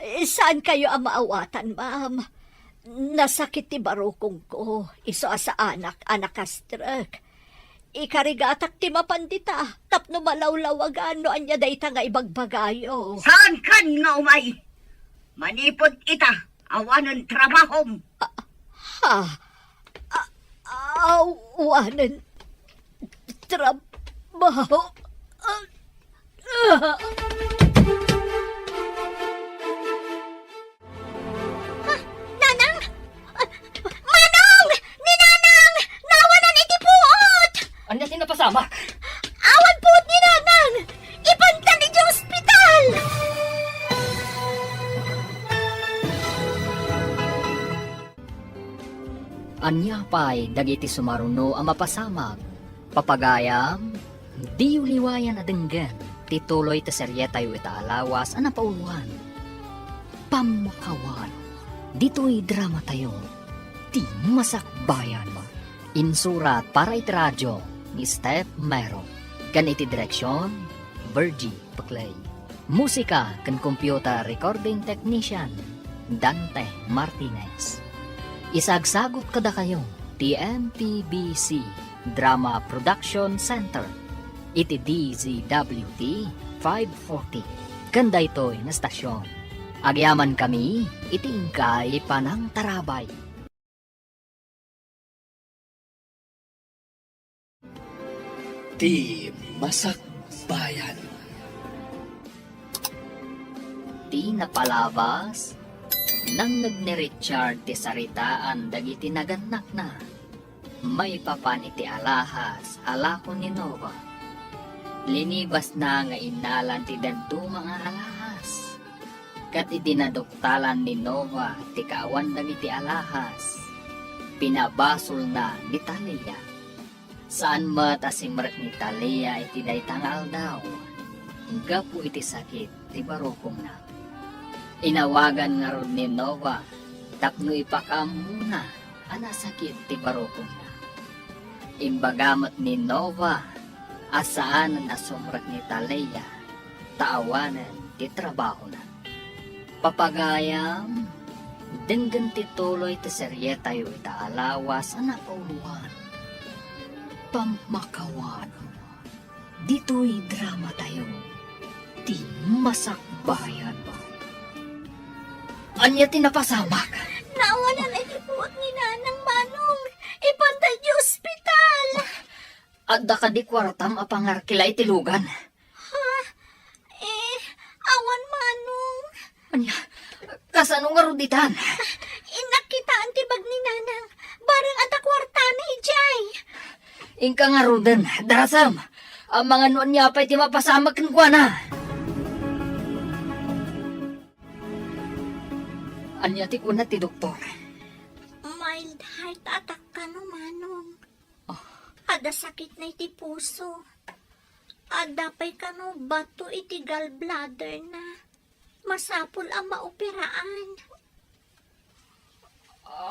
Eh, saankayo a maawatan, ma'am. Nasakit ti barukongko, isu a saanak a nakastrek. Ikarigatak ti mapan dita, tapno malawlawagan no ania dayta nga ibagbagayo. Saankan nga umay. Manipud ita, awanen trabahom. Ah, ha? Ah, awanen trabaho? Ah, ah. Ah, Nanang! Ah, Manong! Ni Nanang! Nawanan iti puot! Ania ti napasamak? Awan puot ni Nanang! Ipantan iti ospital! Ania pay dagiti sumaruno a mapasamak? Papagayam, diyo liwayan a denggen ti tuloy ti serietayo ita a lawas a napauloan, Pammakawan. Ditoy dramatayo, Ti Masakbayan. Insurat para iti radio ni Steph Mero, ken iti direksion, Virgie Paclay. Musika ken computer recording technician, Dante Martinez. Isagsagut kadakayo ti M P B C Drama Production Center iti D Z W T five forty ken daytoy nga stasyon. Agyamankami iti inkay panangtarabay. Ti Masakbayan. Ti napalabas, nangngeg ni Richard ti saritaan dagiti nagannakna maipapan iti alahas a lako ni Nova. Linibasna nga innalan ti dadduma nga alahas. Ket idi naduktalan ni Nova ti kaawan dagiti alahas, pinabasolna ni Talia. Saan met a simrek ni Talia iti dayta nga aldaw gapu iti sakit ti barukongna. Inawagan ngarud ni Nova tapno ipakaammona a nasakit ti barukongna. Imbaga met ni Nova a saanen a sumrek ni Talia ta awanen ti trabahona. Papagayam, denggen ti tuloy ti serietayo ita a lawas a napauloan, Pammakawan. Ditoy dramatayo, Ti Masakbayan. Ania ti napasamak? Nawanan iti puot ni Nanang, Manong. Ipanta iti ospital. Adda kadi kuartam a pangarkila iti lugan? Ha? Eh, awan, Manong. Ania? Kasano ngarud ditan? Innak kitaan ti bag ni Nanang. Bareng adda kuartana idiay. Inka ngaruden, darasem. Amangan no ania pay ti mapasamak kenkuana. Ania ti kuna ti doktor? Mild heart attack kano, Manong. Ah. Adda sakitna iti puso. Adda pay kano bato iti gallbladderna. Masapul a maoperaan.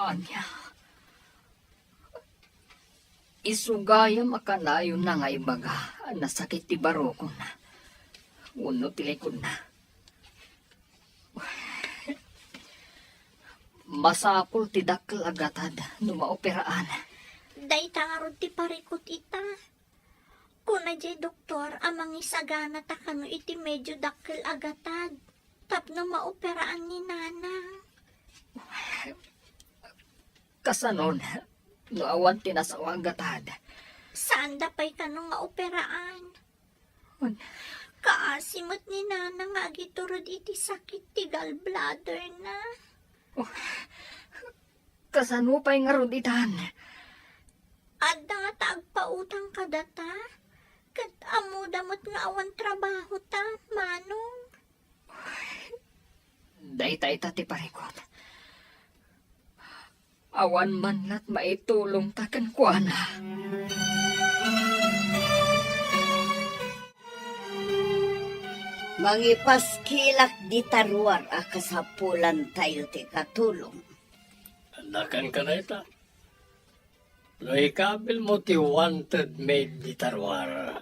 Ania? Isu gayam a kanayonna nga ibaga a nasakit ti barukonna wenno ti likudna. Masapul ti dakkel a gatad no maoperaan. Dayta ngarud ti parikut ita. Kuna diay doktor a mangisagana ta kano iti medyo dakkel a gatad tapno maoperaan ni Nanang. Kasanon, no awan ti nasao a gatad? Saanda pay kano nga operaan. Kaasi met ni Nanang nga agiturod iti sakit ti gallbladderna. Oh, kasano pay ngarud itan? Adda nga ta agpautang kadata, ket ammoda met nga awan trabahota, Manong. Dayta ita ti parikut. Awan man la't maitulongta kenkuana. Mangipaskilak dita ruar a kasapulantayo ti katulong. Nakan ka dayta. No ikabilmo ti wanted maid dita ruar,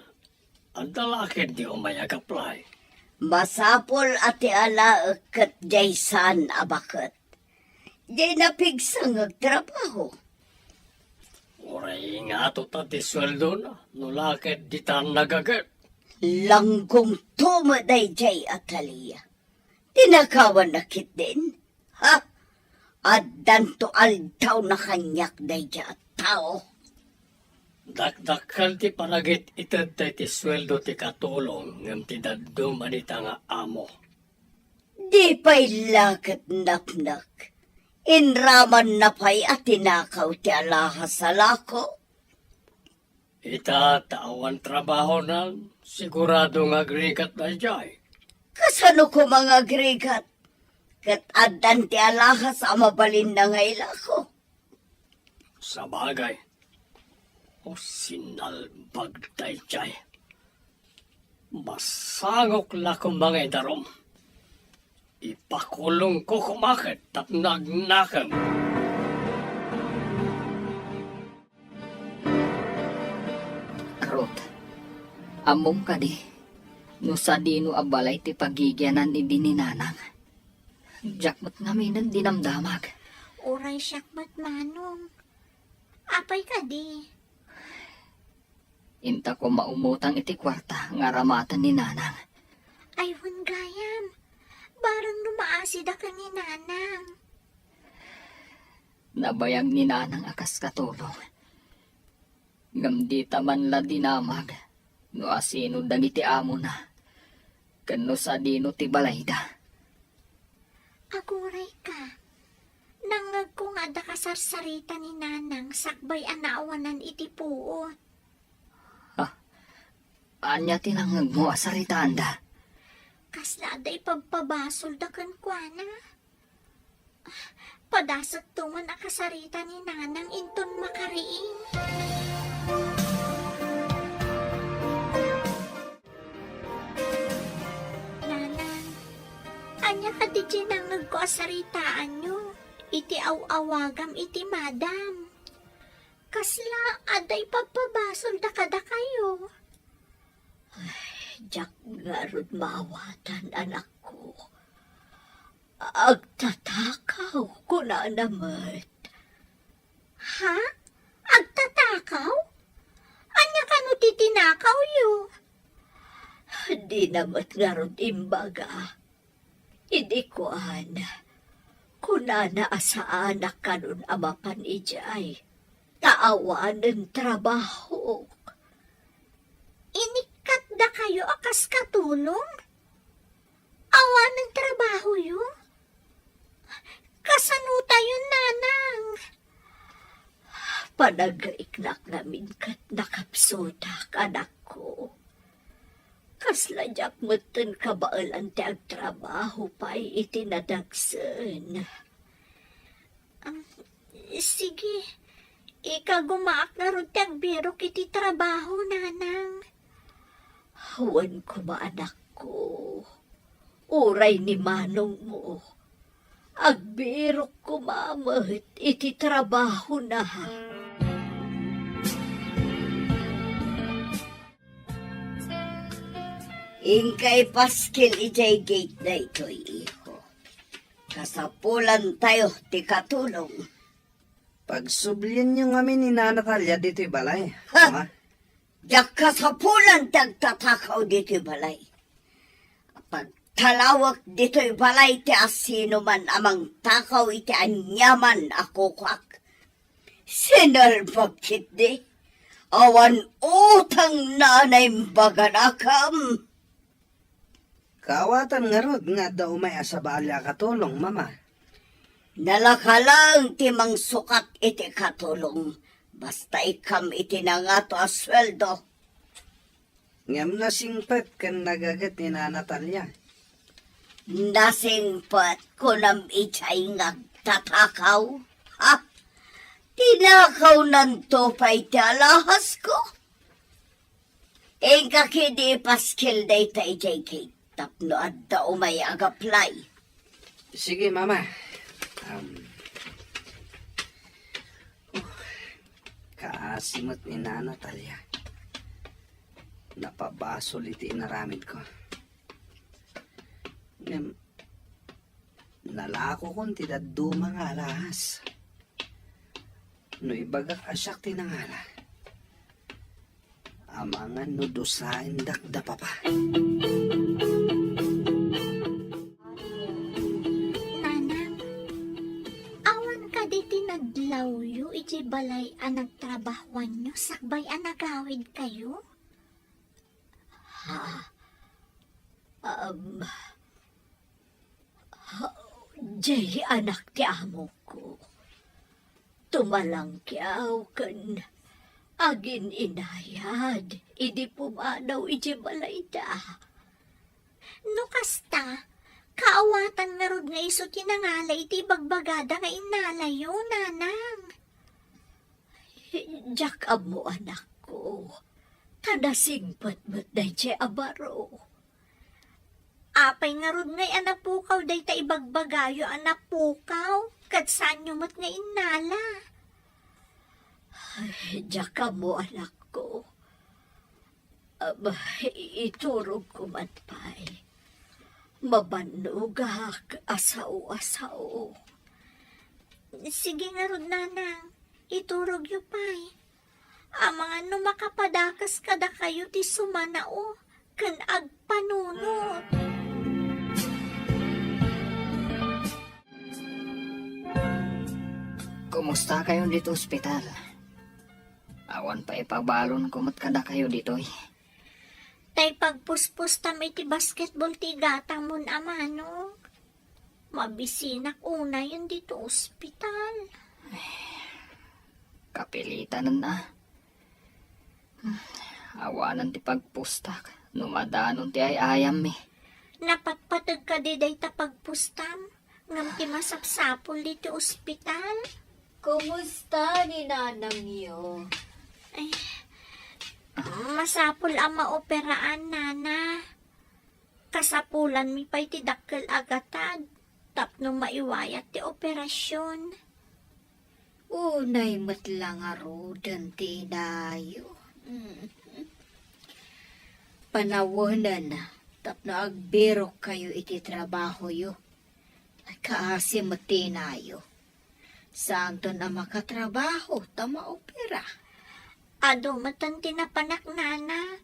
adda la ketdi umay ag-apply? Masapul a ti alaek ket diay saan a baket. Diay napigsa nga agtrabaho. Uray ingato ta ti sueldona, no la ketdi ta nagaget. Langgongto met daydiay, Atalia. Tinakawanna ketdin? Ha? Addanto aldawna kaniak daydiay a tao. Dakdakkel ti panagit-itedta iti sueldo ti katulong ngem ti dadduma dita nga amo. Di pay la ket napnek. Inramanna pay a tinakaw ti alahas a lako. Ita, ta awan trabahona, sigurado nga agrigat daydiay. Kasano koma nga agrigat? Ket addan ti alahas a mabalinna nga ilako. Sabagay, o sinalbag daydiay. Masangok la koma nga idarum. Ipakulongko koma ket tapno agnakem. Ruth, ammom kadi no sadino a balay ti pagigianan idi ni Nanang? Diak met ngamin dinamdamag. Uray siak met, Manong. Apay kadi? Intako maumutang iti kuarta nga aramaten ni Nanang. Ay, wen gayam. Bareng no maasida ken ni Nanang. Nabayag ni Nanang a kas katulong. Ngem dita man la dinamag no asino dagiti amona ken no sadino ti balayda. Agurayka, nangngegko nga adda kasarsarita ni Nanang sakbay a naawanan iti puot. Ha? Ania ti nangngegmo a saritaanda? Kasla adda ipabpabasolda kenkuana. Padasekto man a kasarita ni Nanang inton makariing. Nanang, ania kadi ti nangngegko a saritaanyo iti aw-awagam iti madam? Kasla adda ipabpabasolda kadakayo? Ay, diak ngarud maawatan, anakko. Agtatakaw, kunana met. Ha? Agtatakaw? Ania kano ti tinakawyo? Dina met ngarud imbaga. Idi kuan, kunana a saanak kanon a mapan idiay, ta awanen trabahok. Inikkat dakayo a kas katulong? Awanen trabahoyo? Kasano tayon, Nanang? Panagriknak ngamin ket nakapsutak, anakko. Kasla diak metten kabaelan ti agtrabaho pay iti nadagsen. Ah, sige, ikagumaak ngarud ti agbirok iti trabaho, Nanang. Wen koma, anakko, uray ni manongmo, agbirok koma met iti trabahona. Inka ipaskil idiay gate daytoy, iho. Kasapulantayo ti katulong. Pagsublienyo ngamin ni Nana Talia ditoy balay, Ha? Mama. Diak kasapulan ti agtatakaw ditoy balay. Pagtalawek ditoy balay ti asinoman a mangtakaw iti aniaman a kukuak. Sinalbag ketdi. Awan utang na naimbaganakem. Kaawatan ngarud nga adda umay a sabali a katulong, Mama. Nalaka laeng ti mangsukat iti katulong, basta ikkam iti nangato a sueldo. Ngem nasingpet ken nagaget ni Nana Talia. Nasingpet, kunam idiay nga agtatakaw? Ha? Tinakawnanto pay ti alahasko? Inka ketdi ipaskil dayta idiay gate tapno adda umay agaplay. Sige, Mama. Um, uh, kaasi met ni Nana Talia. Napabasol iti inaramidko. Ngem, nalakokon ti dadduma nga alahas. No ibagak a siak ti nangala, amangan no dusaendak da papa. Nanang, awan kadi ti nadlawyo iti balay a nagtrabahoanyo sakbay a nagawidkayo? Ha? Um, ha, diay anak ti amokko. Tumalangkiaw ken agin-inayad idi pumanaw iti balayda. No kasta, kaawatan ngarud nga isu ti nangala iti ibagbagada nga innalayo, Nanang. Diak ammo, anakko, ta nasingpet met daydiay a baro. Apay ngarud ngay a napukaw dayta ibagbagayo a napukaw, ket saanyo met nga innala? Ay, diak ammo, anakko. Aba, iturogko man pay. Mabannogak a sao a sao. Sige ngarud, Nanang, iturogyo pay. Amangan no makapadakes kadakayo ti sumanao ken agpanunot. Kumusta kayo dito ospital? Awan pay ipabalonko met kadakayo ditoy. Tay pagpuspustam iti basketball ti igatamon a manok. Mabisinak unayen dito ospital. Kapilitanen a. Awanen ti pagpustak no madanon ti ay-ayammi. Napatpateg kadi dayta pagpustam? Ngem ti masapsapul ditoy ospital? Kumusta ni nanangyo? Ay, masapul a maoperaan, Nana. Kasapulanmi pay ti dakkel a gatad tapno maiwayat ti operasion. Unay met la ngaruden ti inayo. Mm. Panawenen tapno agbirokkayo iti trabahoyo. Kaasi met ti inayo. Saanton a makatrabaho ta maopera. Adu metten ti napanak, Nana.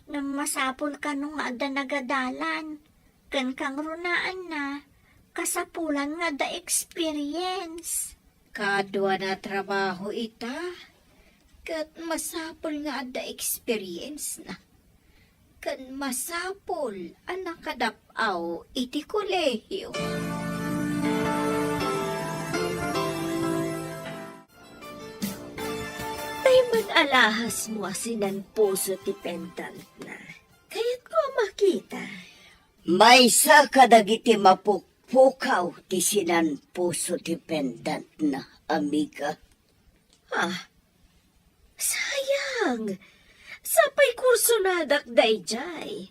Ngem masapul kano nga adda nagadalan. Ken kangrunaanna, kasapulan nga adda experience. Kaduana a trabaho ita, ket masapul nga adda experience na. Ken masapul a nakadap-aw iti kolehio. Tay man alahasmo a sinanpuso ti pendantna. Kayatko a makita. Maysa kadagiti mapukpukaw ti sinanpuso ti pendantna, amiga. Ah, sayang. Sapay kursonadak daydiay.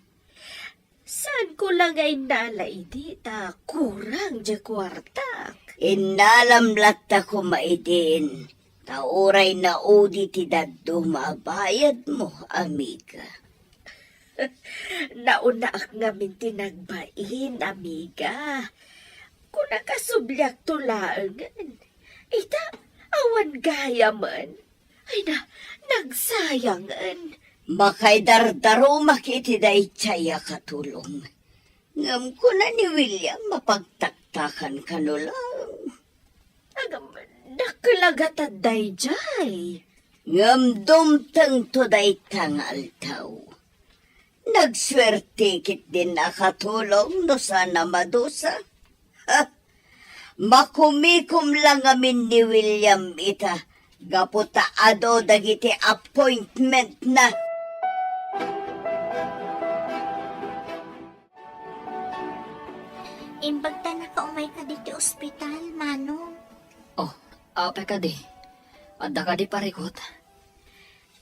Saanko la nga innala idi ta kurang diay kuartak. Innalam latta koma idin, ta uray naudi ti dadduma a bayadmo, amiga. Naunaak ngamin ti nagbain, amiga. Kuna kasubliakto laengen. Ita, awan gayamen. Ay na, nagsayangen. Makaidardarumak iti daydiay a katulong. Ngem kuna ni William, mapagtaktakan kano laeng. Agam, dakkel a gatad daydiay. Ngem dumtengto dayta nga aldaw. Nagsuerte ketdin a katulong no saan a madusa. Ha! Makumikom la ngamin ni William ita gapu ta adu dagiti appointmentna. Imbag ta nakaumay kadi ti ospital, Manong. Oh, apay kadi? Adda kadi parikut?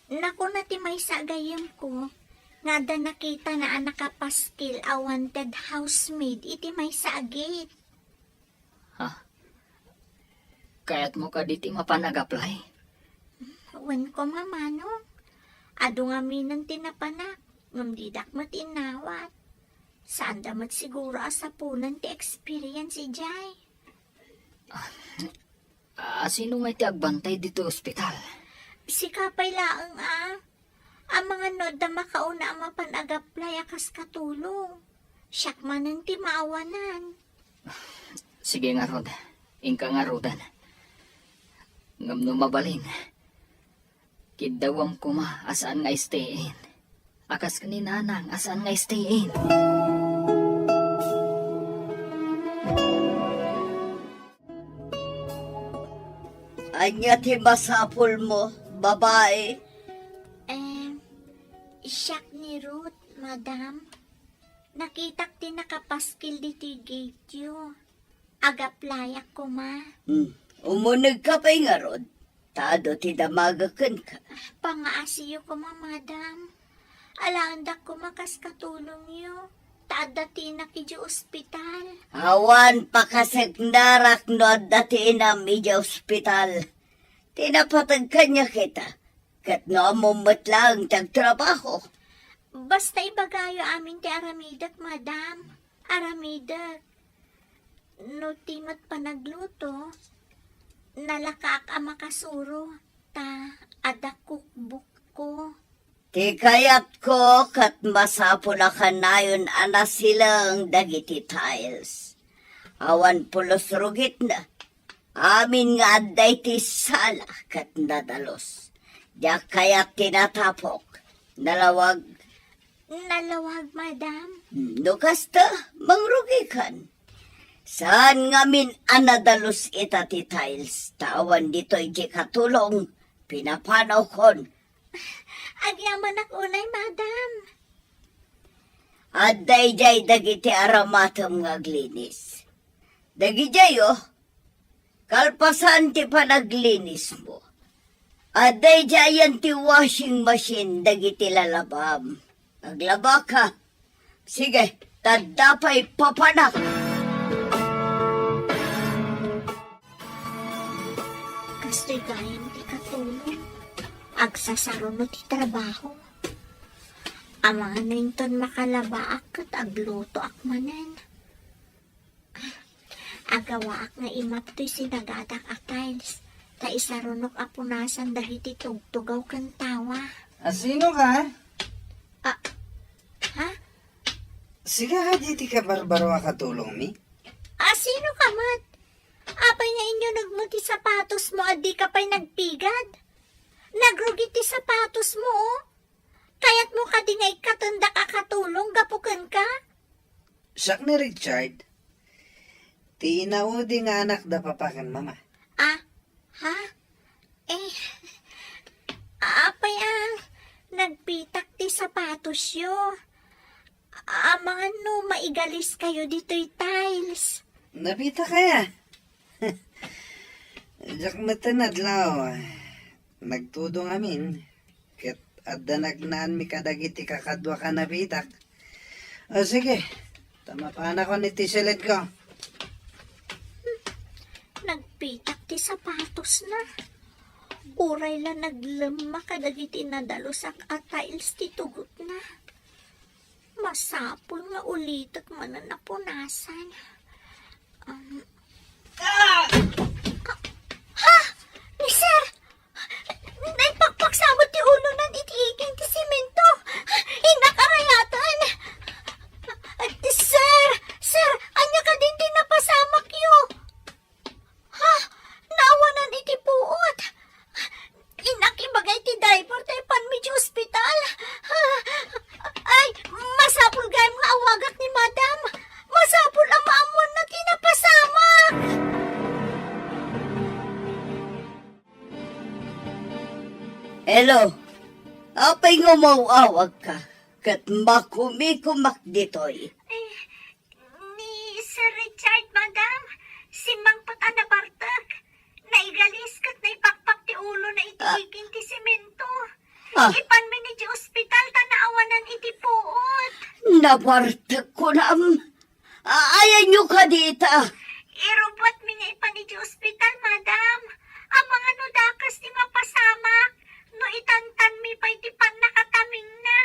Nakuna ti maysa a gayyemko nga adda nakitana a nakapaskil a wanted housemaid iti maysa a gate. Ha? Kayatmo kadi ti mapan ag-apply? Wen koma, Manong. Adu ngaminen ti napanak, ngem didak met innawat. Saanda met siguro a sapunen ti experience idiay. A, sino ngay ti agbantay ditoy ospital? Sika pay laeng a. Amangan no adda makauna a mapan ag-apply a kas katulong. Siak manen ti maawanan. Sige ngarud, inka ngaruden. Ngem no mabalin, kiddawam koma a saan nga stay in. A kas ken ni Nanang a saan nga stay in. Ania ti masapulmo, babai? Em, siak ni Ruth, madam. Nakitak ti nakapaskil ditoy gateyo. Ag-applyak koma. Hmm. Umunegka pay ngarud, ta adu ti damagek kenka. Pangaasiyo koma, madam. Alaendak koma kas katulongyo, ta adda ti inak idiay ospital. Awan pakaseknarak no adda ti inam idiay ospital. Ti napateg kaniak ita, ket no ammom met laeng ti agtrabaho. Basta ibagayo amin ti aramidek, madam. Aramidek. No ti met panagluto, nalakaak a makasuro, ta adda cookbookko. Ti kayatko ket masapul a kanayon a nasileng dagiti tiles. Awan pulos rugitna. Amin nga adda iti sala ket nadalus. Diak kayat ti natapok. Nalawag. Nalawag, madam. Hmm, no kasta, mangrugikan. Saan ngamin a nadalus ita ti tiles, ta awan ditoy ti katulong, pinapanawkon. Agyamanak unay, madam. Adda idiay dagiti aramatem nga aglinis. Dagidiay, oh. Kalpasan ti panaglinismo, adda idiayen ti washing machine dagiti lalabam. Aglabaka. Sige, tadda pay papanak. Kastoy gayam ti katulong. Agsasaruno ti trabaho. Amangan no inton makalabaak ket aglutoak manen. Agawaak nga imap toy sinagadak a tiles, ta isarunok a punasan dagiti tugtugaw ken tawa. Asino ka? Ah, ha? Sika kadi ti kabarbaro a katulongmi? Asino ka met? Apay nga inyunegmo ti sapatosmo a dika pay nagpigad? Nagrugi ti sapatosmo, oh. Kayatmo kadi nga ikkatendak a katulong gapu kenka? Siak ni Richard, ti inaudi nga anak da papa ken mama. Ah, ha? Eh, apay a nagpitak ti sapatosyo? Amangan no maigaliskayo ditoy tiles. Napitak aya? Diak met adlaw. Nagtudong amin, ket adda nagnaanmi kadagiti kakaduak a napitak. O, sige, ta mapanakon iti siledko. Nagpitak ti sapatosna. Uray la naglemma kadagiti nadalusak a tiles ti tugotna. Masapul nga ulitek manen a punasan. Ah! Ha? Ni Sir? Naipakpaksamot ti ulonan iti iging ti semento. Innak a rayaten. Sir! Sir! Ania kadin ti napasamakyo? Ha? Naawanan iti puot. Innak ibaga iti driver ta ipanmi iti ospital. Ay, masapul gayam nga awagak ni Madam. Masapul a maammoanna ti napasamak. Hello. Apay nga umaw-awagka? Ket makumikumak ditoy. Eh, ni Sir Richard, Madam, simmangpet a nabartek. Naigalis ket naipakpak ti ulona iti Ah. iging ti semento. Ah. Ipanmi iti ospital ta naawanan iti puot. Nabartek kunam. Ayanyo kadi ita? Irubbuatmi nga ipan iti ospital, Madam. Amangan no dakes ti mapasamak, no itantanmi pay ti pannakatamingna.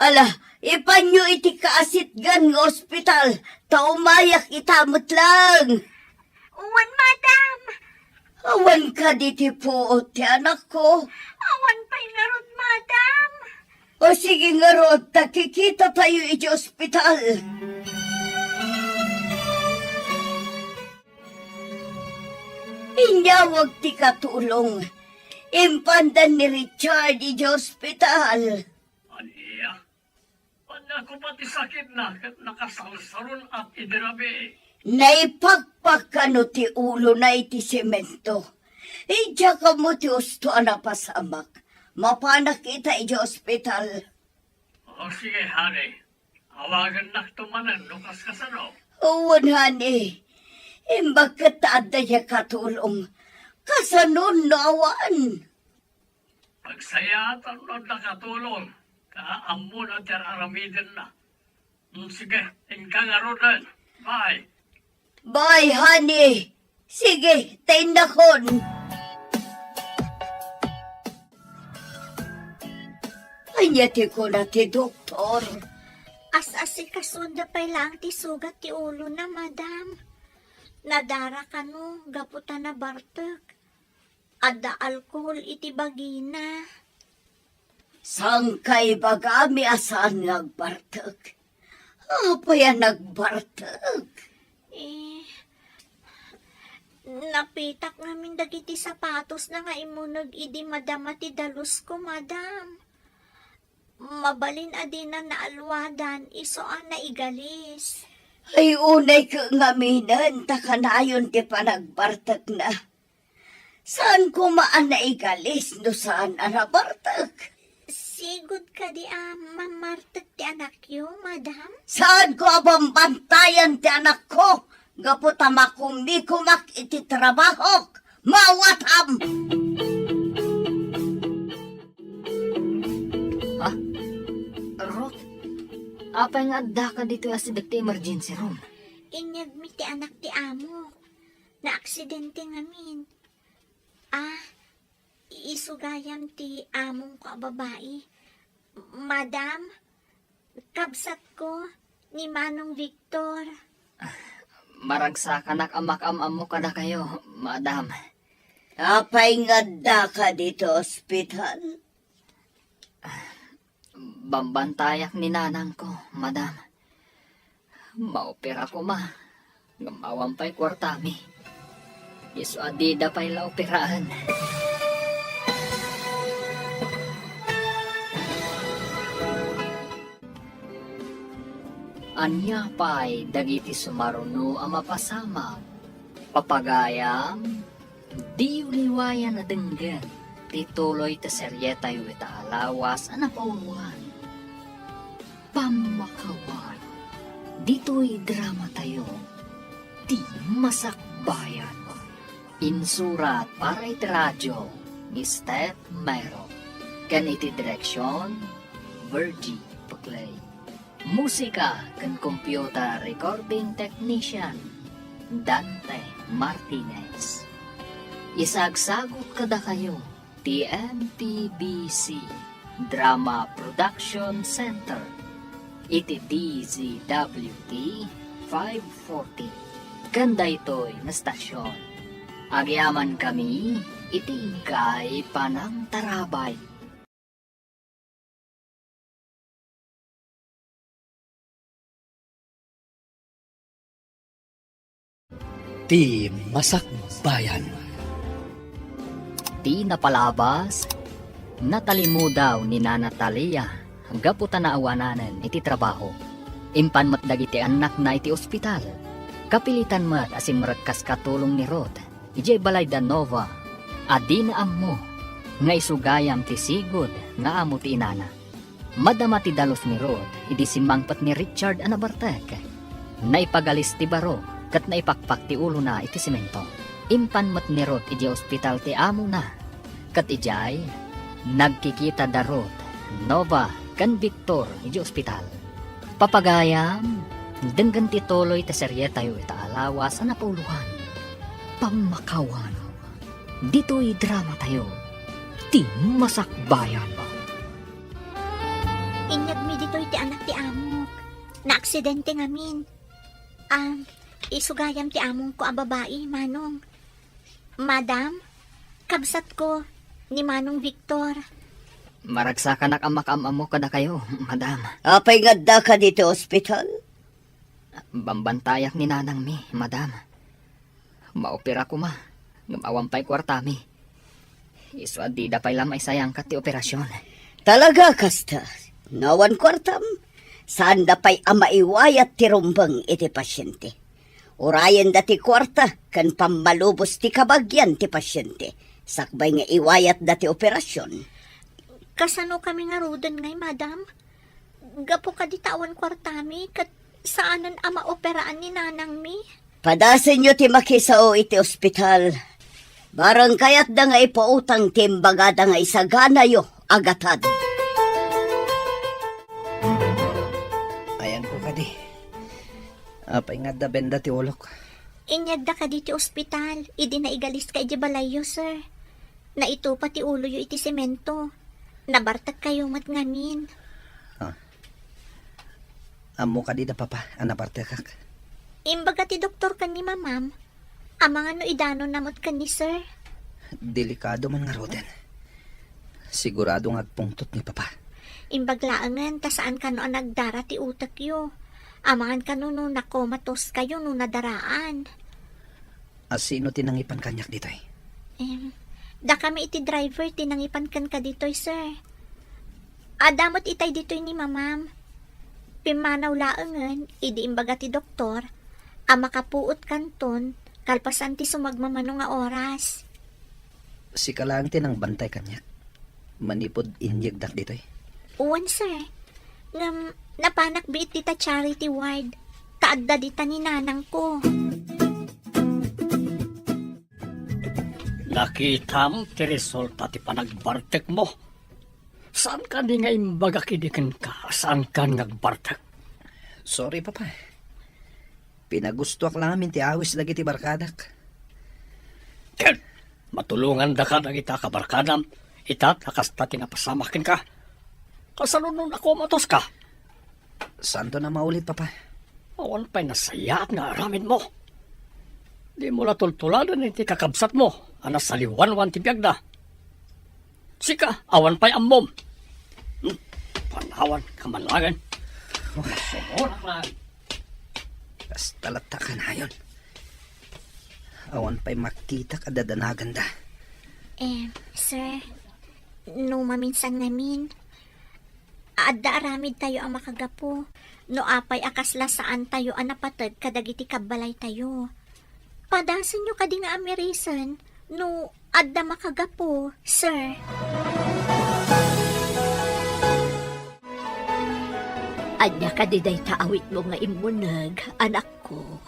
Ala, ipanyo iti kaasitgan nga ospital, ta umayak ita met laeng. Wen, Madam. Awan kadi ti puot ti anakko? Awan pay ngarud, Madam. O sige ngarud, ta kikitatayo iti ospital. Inyawag ti katulong. Impanda ni Richard iti ospital. Ania? Ania ko pati sakitna ket nakasalsalun-at idi rabii. Naipakpak kano ti ulona iti semento. Idiak ammo ti usto a napasamak. Mapanak ita iti ospital. O sige, honey. Awagennakto manen no kaskasano. Wen, honey. Imbag ket ta adda diay katulong. Kasanon no awan? Agsayaat no adda katulong, ta ammona ti ar-aramidenna. Mm, sige, inka ngaruden. Bye. Bye, honey. Sige, ta innakon. Ania ti kuna ti doktor? As-asikasuanda pay laeng ti sugat ti ulona, Madam. Nadara kano gapu ta nabartek. Adda alkohol iti bagina. Saan ka ibagami a saan nga agbartek? Apay a nagbartek? Eh, napitak ngamin dagiti sapatosna nga immuneg idi madama ti dalusko, Madam. Mabalin a dina naalwadan, isu a naigalis. Ay, unay ka ngaminen ta kanayon ti panagbartekna. Saan koma a naigalis no saan a nabartek? Sigud kadi a mamartek ti anakyo, Madam? Saan ko a bambantayan ti anakko gapu ta makumikumak iti trabahok? Mawatam! Ha? Ruth, apay nga addaka ditoy a sideg ti emergency room? Inyegmi ti anak ti amok. Naaksidente ngamin. Ah, isu gayam ti amongko a babai. Madam, kabsatko ni Manong Victor. Maragsakanak a makaam-ammo kadakayo, Madam. Apay nga addaka ditoy ospital? Bambantayak ni nanangko, Madam. Maopera koma, ngem awan pay kuartami. Isu a dida pay la operaen. Ania pay dagiti sumaruno a mapasamak? Papagayam, diyo liwayan a denggen ti tuloy ti serietayo ita a lawas a napauluan, Pammakaway. Ditoy dramatayo, Ti Masakbayan. Insurat para iti radio ni Steph Mero, ken iti direksion, Virgie Peclay. Musika ken computer recording technician, Dante Martinez. Isagsagut kadakayo ti M P B C Drama Production Center iti D Z W T five forty. Ken daytoy nga estasion, agyamankami iti iggay panangtarabay. Ti Masakbayan. Ti napalabas, natalimudaw ni Nana Talia gapu ta naawananen iti trabaho. Impan met dagiti annakna iti ospital. Kapilitan met a simrekkas katulong ni Ruth idiay balay da Nova a dina ammo nga isu gayam ti sigud nga amo ti inana. Madama ti dalus ni Ruth idi simmangpet ni Richard a nabartek. Naipagalis ti baro ket naipakpak ti ulona iti semento. Impan met ni Ruth idiay ospital ti amona. Ket idiay, nagkikita da Ruth, Nova, ken Victor idiay ospital. Papagayam, denggen ti tuloy ti serietayo ita a lawas a napauloan. Pammakawan. Ditoy dramatayo, Ti Masakbayan. Inyagmi ditoy ti anak ti amok. Naaksidente ngamin. Ah, isu gayam ti amongko a babai, Manong. Madam, kabsatko, ni Manong Victor. Maragsakanak a makaam-ammo kadakayo, Madam. Apay nga addaka ditoy ospital? Bambantayak ni nanangmi, Madam. Maopera koma, ngem awan pay kuartami. Isu a dida pay la maisayangkat ti operasion. Talaga kasta? No awan kuartam? Saanda pay a maiwayat ti rumbeng iti pasiente. Urayenda ti kuarta ken pammalubos ti kabagian ti pasiente, sakbay nga iwayatda ti operasion. Kasanokami ngaruden ngay, Madam? Gapu kadi ta awan kuartami ket saanen a maoperaan ni nanangmi. Padasenyo ti makisao iti ospital. Bareng kayatda nga ipautang ti imbagada nga isaganayo a gatad. Ayanko kadi. Apay nga adda benda ti ulok? Inyagda kadi ti ospital idi naigaliska idiay balayyo, sir. Naitupa ti uloyo iti semento. Nabartekkayo met ngamin. Ah. Ammo kadi da papa a nabartekak? Imbaga ti doktor ken ni mamam, amangan no idanonna met ken ni sir. Delikado man ngaruden. Sigurado nga agpungtot ni papa. Imbag laengen ta saan kano a nagdara ti utekyo. Amangan kano no nakomatoskayo no nadaraan. A sino ti nangipan kaniak ditoy? Em, dakami iti driver ti nangipan kenka ditoy, sir. Adda met itay ditoy ni mamam. Pimmanaw laengen idi imbaga ti doktor a makapuot kanton kalpasan ti sumagmamano nga oras. Sika laeng ti nangbantay kaniak manipud inyegdak ditoy? Wen, sir. Ngem, napanak biit dita charity ward. Ta adda dita ni nanangko. Nakitam ti resulta ti panagbartekmo. Saan kadi nga imbagak idi kenka a saankan nga agbartek? Sorry, Papa. Pinagustoak la ngamin ti awis dagiti barkadak. Ken, matulongandaka dagita kabarkadam, ita ta kasta ti napasamak kenka. Kasano no nakomatoska? Saanton a maulit, Papa. Awan pay nasayaat nga aramidmo. Dimo la tultuladen iti kakabsatmo a nasaliwanwan ti biagna. Sika, awan pay ammom. Hmm, panawan ka man laeng. Sumurak laeng. Kasta latta kanayon. Awan pay makitak a dadanaganda. Eh, sir, no maminsan ngamin, adda aramidtayo a makagapu no apay a kasla saantayo a napateg kadagiti kabbalaytayo. Padasenyo kadi nga amirisen no adda makagapu, sir. Ania kadi dayta awitmo nga immuneg, anakko?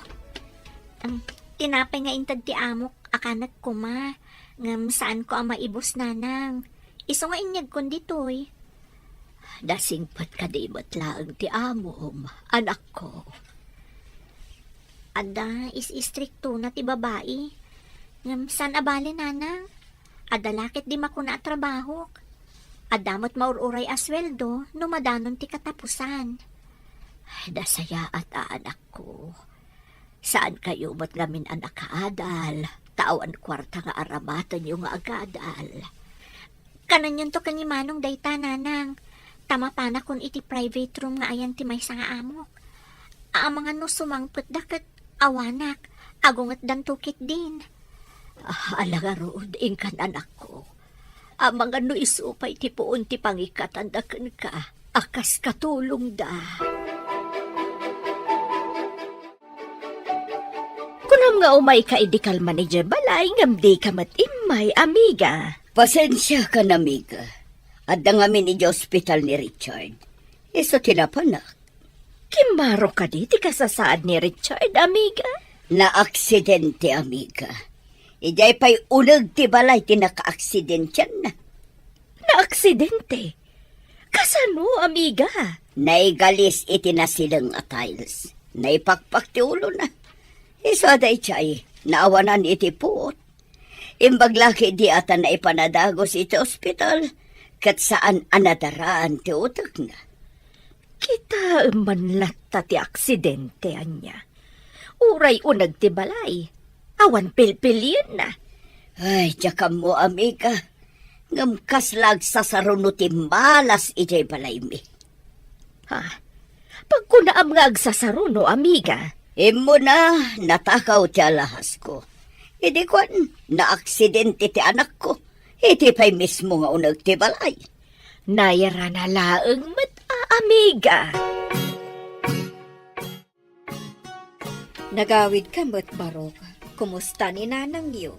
Em, tinapay nga inted ti amok a kanek koma, ngem saanko a maibus, nanang. Isu nga inyegkon ditoy. Nasingpet kadi met laeng ti amom, anakko? Adda, is-istriktona ti babai. Ngem saan a bale, nanang. Adda la ket di makuna a trabahok. Adda met maur-uray a sueldo no madanon ti katapusan. Nasayaat a, anakko. Saankayo met ngamin a nakaadal, ta awan kuarta nga aramatenyo nga agadal. Kananyonto ken ni Manong dayta, Nanang, ta mapanakon iti private room nga ayan ti maysa nga amok. Amangan no sumangpetda ket awanak, agungetdanto ketdin. Ah, ala ngarud, inkan anakko. Amangan no isu pay ti puon ti pangikatanda kenka, a kas katulongda. Kunam nga umayka idi kalman idiay balay ngem dika met immay, amiga. Pasensiakan, amiga. Adda ngamin idiay ospital ni Richard. Isu ti napanak. Kimmaro kadi ti kasasaad ni Richard, amiga? Naaksidente, amiga. Idiay pay uneg ti balay ti nakaaksidentianna. Naaksidente? Kasano, amiga? Naigalis iti nasileng a tiles. Naipakpak ti ulona. Isu a daydiay, naawanan iti puot. Imbag la ketdi a ta naipanadagus iti ospital, ket saan a nadaraan ti utekna. Kitaem man latta ti aksidente, ania? Uray uneg ti balay, awan pilpilienna. Ay, diak ammo, amiga. Ngem kasla agsasaruno ti malas idiay balaymi. Ha? Pagkunaam nga agsasaruno, amiga? Immuna, natakaw ti alahasko. Idi kuan, naaksidente ti anakko. Iti pay mismo nga uneg ti balay. Nairana laeng met a, amiga. Nagawidka met, Barok. Kumusta ni nanangyo?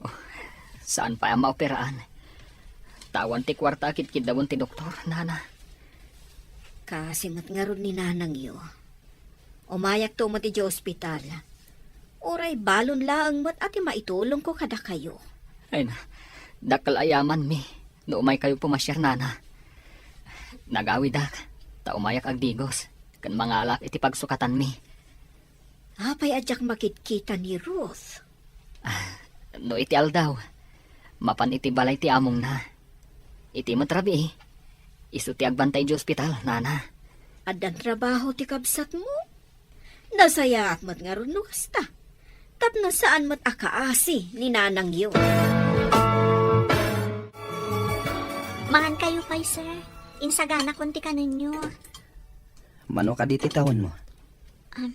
Oh, saan pay a maoperaan. Ta awan ti kuarta a kitkiddawen ti doktor, nana. Kaasi met ngarud ni nanangyo. Umayakto met idiay ospital. Uray balon laeng met a ti maitulongko kadakayo. Ay na, dakkel a yamanmi no umaykayo pumasiar, nana. Nagawidak, ta umayak agdigos, ken mangalaak iti pagsukatanmi. Apay a diak makitkita ni Ruth? Ah, no iti aldaw, mapan iti balay ti amongna. Iti met rabii, isu ti agbantay idiay ospital, nana. Addan trabaho ti kabsatmo? Nasayaat met ngarud no kasta. Tapno saan met a kaasi ni nanangyo. Mangankayo pay, sir. Insaganakon ti kanenyo. Mano kadi ti tawenmo? Um,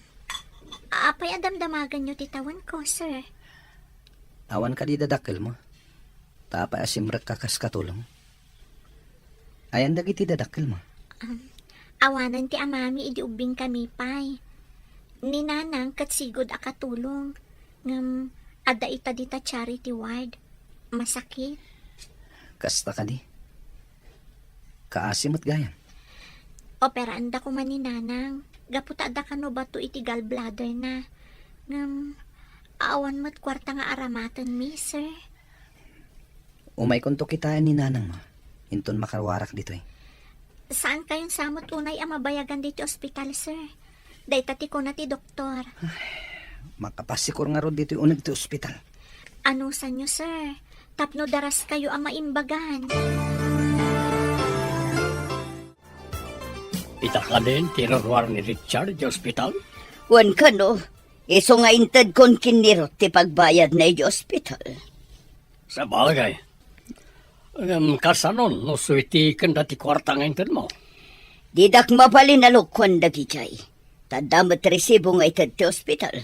apay a damdamaganyo ti tawenko, sir? Awan kadi dadakkelmo? Ta apay a simrekka kas katulong? Ayan dagiti dadakkelmo? Um, awanan ti amami idi ubbingkami pay. Ni nanang ket sigud a katulong, ngem adda ita dita charity ward. Masakit. Kasta kadi? Kaasi met gayam. Operaanda koma ni nanang, gapu ta adda kano bato iti gallbladder na. Ngem, awan met kuarta nga aramatenmi, sir. Umaykonto kitaen ni nanangmo, inton makaruarak ditoy. Saan kayon sa met unay a mabayagan ditoy ospital, sir? Dayta ti kuna ti doktor. Makapasikor ngarud ditoy uneg ti ospital. Anusanyo, sir? Tapno daraskayo a maimbagan. Ita kanen ti ruruar ni Richard di ospital? Wen kano, isu nga intedkon ken ni Ruth ti pagbayadna idiay ospital. Sabagay. Ngem kasano no suiti kenda ti kuarta nga intedmo? Didak mabalin a lukuan dagidiay. Ta adda met resibo nga ited ti ospital.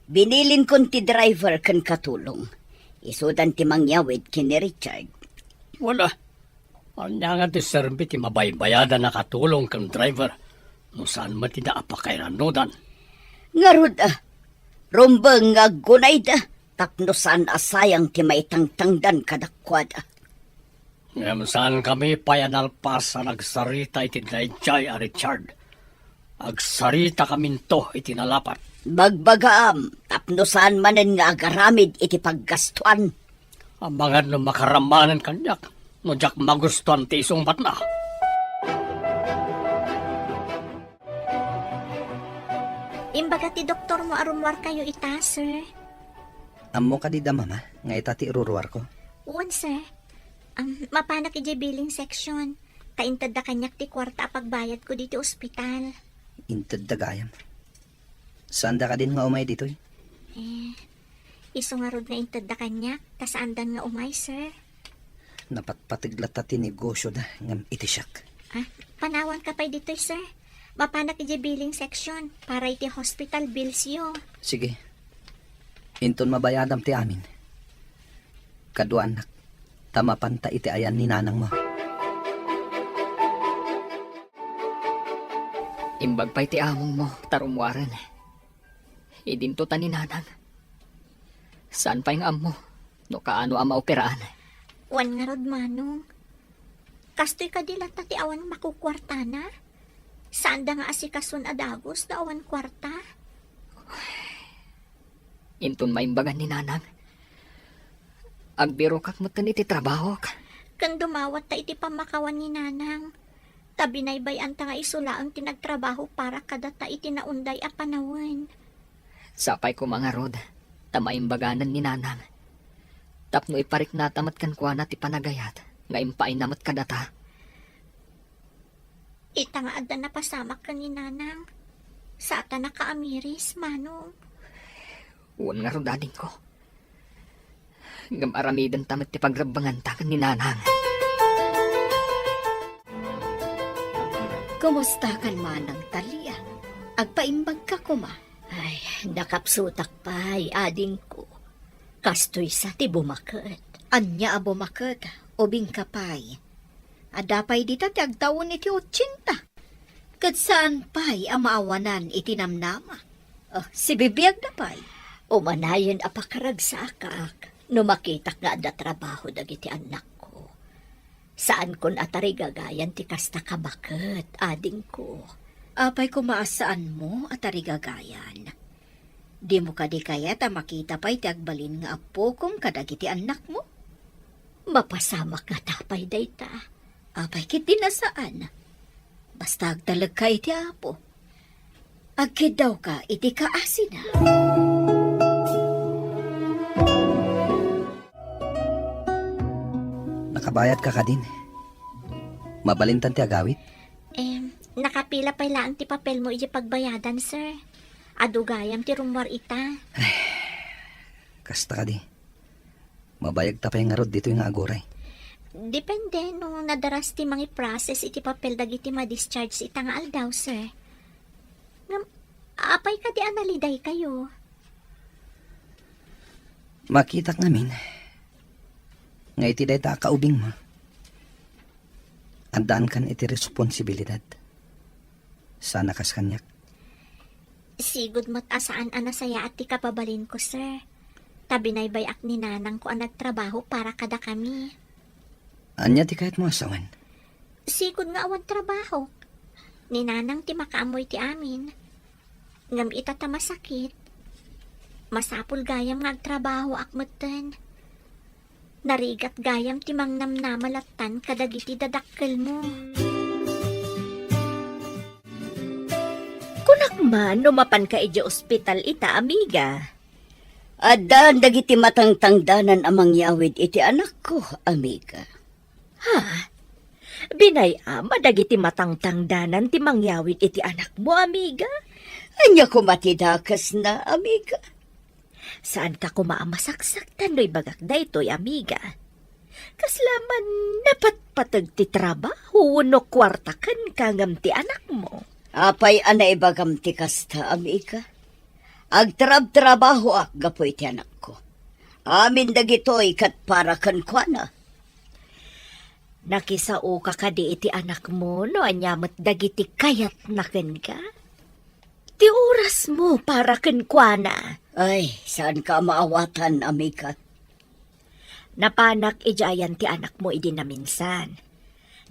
Binilinkon ti driver ken katulong. Isudan ti mangyawid ken ni Richard. Wala. Ania nga ti serbi ti mabaybayadan a katulong ken driver no saan met ida a pakairanudan? Ngarud, a, rumbeng nga aggunayda tapno saan a sayang ti maitangtangdan kadakuada. Ngem saankami pay a nalpas a nagsarita iti daydiay a Richard. Agsaritakaminto iti nalapat. Bagbagaam tapno saan manen nga agaramid iti paggastuan. Amangan no makaramanen kaniak no diak magustuan ti isungbatna. Imbaga ti doktormo a rummuarkayo ita, sir. Ammo kadi da, Mama, nga ita ti iruruarko? Wen, sir. Am, mapanak idiay billing section. Ta intedda kaniak ti kuarta a pagbayadko ditoy ospital. Intedda gayam. Saanda kadin nga umay ditoy? Eh, isu ngarud nga intedda kaniak, ta saandan nga umay, sir. Napatpateg latta ti negosyoda ngem iti siak. Ah, panawanka pay ditoy, sir. Mapanak idiay billing section para iti hospital billsyo. Sige. Inton mabayadam ti amin, kaduaannak, ta mapanta iti ayan ni nanangmo. Imbag pay ti amongmo ta rummuaren. Idinto ta ni nanang. Saan pay nga ammo no kaano a maoperaan? Wen ngarud, manong. Kastoy kadi latta ti awan makukuartana? Saanda nga asikason a dagus no awan kuarta? Inton maimbagan ni nanang, agbirokak metten iti trabahok. Ken dumawatta iti pammakawan ni nanang. Ta binaybay-anta nga isu laeng ti nagtrabaho para kadata iti naunday a panawen. Sapay koma ngarud, ta maimbaganan ni nanang. Tapno ipariknata met kenkuana ti panagayat nga impaayna met kadata. Ita nga adda napasamak ken ni nanang, saatanaka a miris, manong. Wen ngarud, adingko. Ngem aramidenta met ti pagrebbenganta ken ni nanang. Kumusta kan manang Talia? Agpaimbagka koma? Ay, nakapsutak pay, adingko. Kastoy sa ti bumaket. Ania a bumaket? Ubingka pay. Adda pay dita ti agtawen iti otsenta. Ket saan pay a maawanan iti namnama. Ah, sibibiagda pay. Umanayen a pakaragsaakak no makitak nga adda trabaho dagiti annakko. Saankon a tarigagayan ti kasta a baket, adingko. Apay koma a saanmo a tarigagayan? Dimo kadi kayat a makita pay ti agbalin nga appokom kadagiti annakmo? Mapasamak ngata pay dayta. Apay ketdi a saan? Basta agtalekka iti Apo. Agkiddawka iti kaasina. Nakabayadka kadin? Mabalintan ti agawid? Em, nakapila pay laeng ti papelmo iti pagbayadan, sir. Adu gayam ti rummuar ita. Kasta kadi. Mabayagta pay ngarud ditoy nga aguray. Depende no nadaras ti mangiprocess iti papel dagiti ma-discharge ita nga aldaw, sir. Ngem, apay kadi a nalidaykayo? Makitak ngamin nga iti dayta a kaubingmo, addaankan iti responsibilidad. Sana kas kaniak. Sigud met a saan a nasayaat ti kapabalinko, sir. Ta binaybay-ak ni nanangko a nagtrabaho para kadakami. Ania ti kayatmo a sawen? Sigud nga awan trabahok. Ni nanang ti makaammo iti amin. Ngem ita ta masakit, masapul gayam nga agtrabahoak metten. Narigat gayam ti mangnamnama lattan kadagiti dadakkelmo. Kunak man no mapanka idiay ospital ita, amiga. Addan dagiti matangtangdanan a mangyawid iti anakko, amiga. Ha? Binay-am a dagiti matangtangdanan ti mangyawid iti anakmo, amiga? Ania koma ti dakesna, amiga? Saanka koma a masaksaktan no ibagak daytoy, amiga. Kasla man napatpateg ti trabaho wenno kuarta kenka ngem ti anakmo. Apay a naibagam ti kasta, amiga? Agtrabtrabahoak gapu iti anakko. Amin dagitoy ket para kenkuana. Nakisaoka kadi iti anakmo no ania met dagiti kayatna kenka? Ti orasmo para kenkuana. Ay, saanka a maawatan, amiga. Napanak idiay ayan ti anakmo idi naminsan.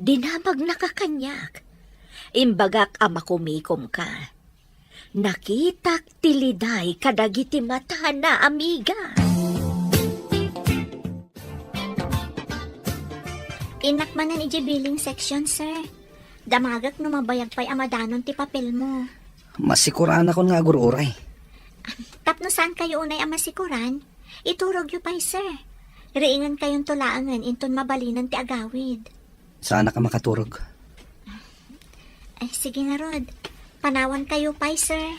Dinamagnaka kaniak. Imbagak a makumikomka. Nakitak ti liday kadagiti matana, amiga. Innak manen idiay billing section, sir. Damagek no mabayag pay a madanon ti papelmo. Masikuranakon nga agur-uray. Tapno saankayo unay a masikuran, iturogyo pay, sir. Riingentayonto laengen inton mabalinen ti agawid. Saanak a makaturog. Ay, sige ngarud. Panawankayo pay, sir.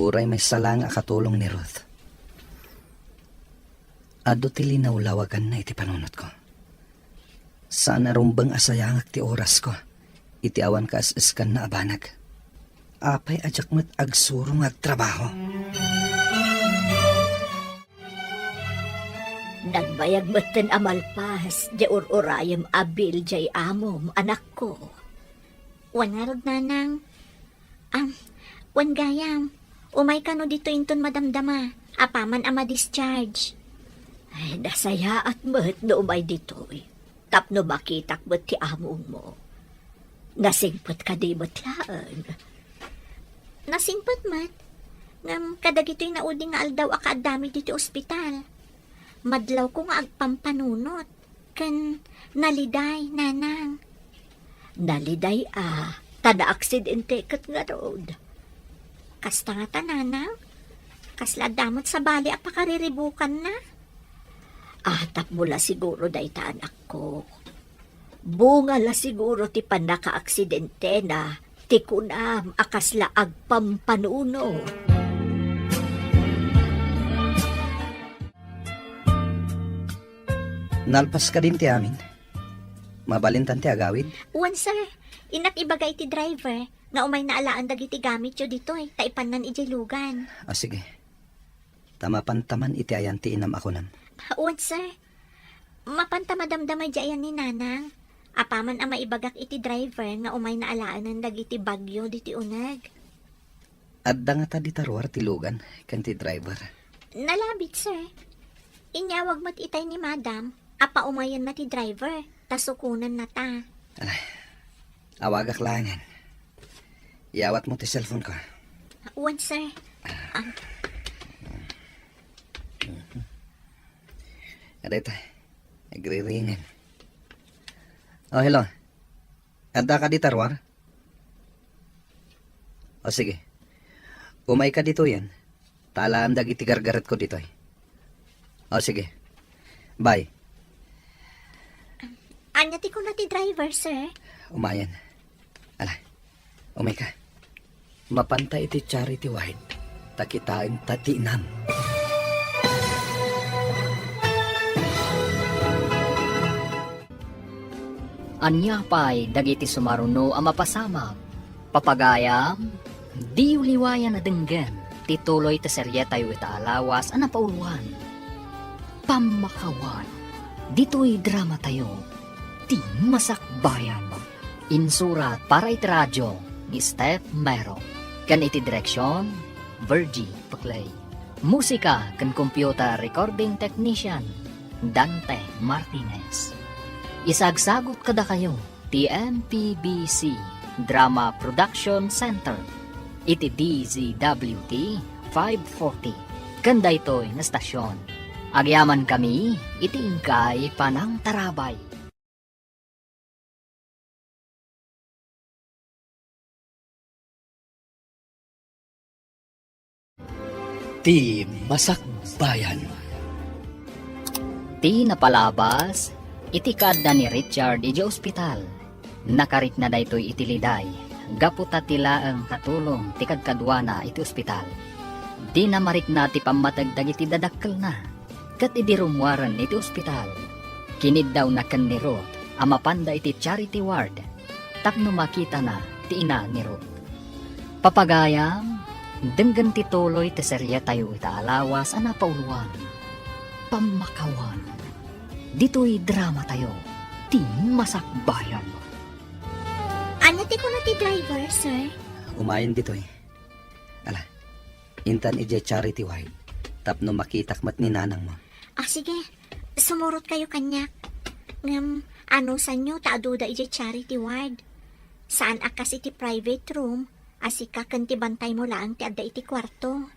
Uray maysa laeng a katulong ni Ruth. Adu ti linawlawaganna iti panunotko. Saan a rumbeng a sayangek ti orasko iti awan kaes-eskanna a banag. Apay a diak met agsuro nga agtrabaho? Nagbayag metten a malpas diay ur-urayem a bill diay amom, anakko. Wen ngarud, nanang. Am, wen gayam, umay kano ditoy inton madamdama, apaman a ma-discharge. Ay, nasayaat met no umay ditoy. Tapno makitak met ti amongmo. Nasingpet kadi met laeng? Nasingpet met. Ngem kadagitoy naudi nga aldaw a kaaddami ditoy ospital, madlawko nga agpampanunot ken naliday, nanang. Naliday a, ta naaksidente ket ngarud. Kasta ngata, nanang? Kasla adda met sabali a pakariribukanna? Ah, tapno la siguro dayta, anakko. Bunga la siguro ti pannakaaksidentena ti kunam a kasla agpampanunot. Nalpas kadin ti amin? Mabalintan ti agawid? Wen, sir. Innak ibaga iti driver nga umayna alaen dagiti gamityo ditoy ta ipannan idiay lugan. Ah, sige. Ta mapanta man iti ayan ti inam a kunam. Wen, sir. Mapanta madamdama idiay ayan ni nanang. Apaman a maibagak iti driver nga umayna alaenen dagiti bagyo ditoy uneg. Adda ngata dita ruar ti lugan ken ti driver? Nalabit, sir. Inyawag met itay ni madam a paumayenna ti driver, ta sukonannata. Ala, awagak laengen. Iyawatmo ti cellphone ko. Wen, sir. Ah. Adayta, nagriringen. Oh, hello. Adda ka dita ruar? O sige. Umayka ditoyen, ta alaem dagiti gargaretko ditoy. O sige. Bye. Ania ti kuna ti driver, sir? Umayen. Ala, umayka. Mapanta iti charity ward, ta kitaenta ti inam. Ania pay dagiti sumaruno a mapasamak? Papagayam, diyo liwayan a denggen ti tuloy ti serietayo ita a lawas a napauluan, Pammakawan. Ditoy dramatayo, Ti Masakbayan. Insurat para iti radio ni Steph Mero, ken iti direksion, Virgie Peclay. Musika ken computer recording technician, Dante Martinez. Isagsagut kadakayo ti M P B C Drama Production Center iti D Z W T five forty ken daytoy nga stasyon. Agyamankami iti inkay panangtarabay. Ti Masakbayan. Ti napalabas iti kaadda ni Richard idiay ospital. Nakarikna daytoy iti liday gapu ta ti laeng katulong ti kadkaduana iti ospital. Dina marikna ti pammateg dagiti dadakkelna. Ket idi rummuaren iti ospital, kiniddawna ken ni Ruth a mapanda iti charity ward tapno makitana ti ina ni Ruth. Papagayam, denggen ti tuloy ti serietayo ita a lawas a napauluan, Pammakawan. Ditoy dramatayo, Ti Masakbayan. Ania ti kuna ti driver, sir? Umayen ditoy. Ala, intan idiay charity ward tapno makitak met ni nanangmo. Ah, sige. Sumurotkayo kaniak. Ngem, anusanyo ta aduda idiay charity ward. Saan a kas iti private room a sika ken ti bantaymo laeng ti adda iti kuarto.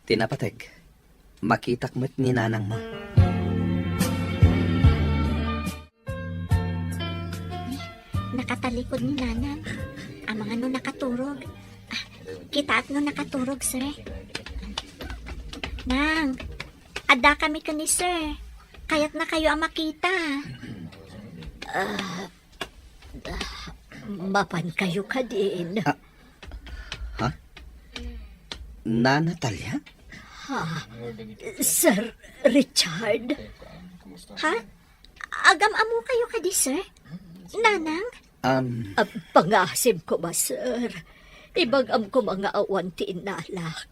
Ti napateg, makitak met ni nanangmo. Nakatalikod ni Nanang. Amangan no nakaturog. Ah, kitaat no nakaturog, sir. Nang, adda kami ken ni sir. Kayatnakayo a makita. Ah, mapankayo kadin. Ah, ha? Nana Talia? Ha? Sir Richard? Ha? Agam-ammo kayo kadi, sir? Nanang? Um, Ah, pangasim ko ba, sir? Ibagam ko nga awan ti innalak.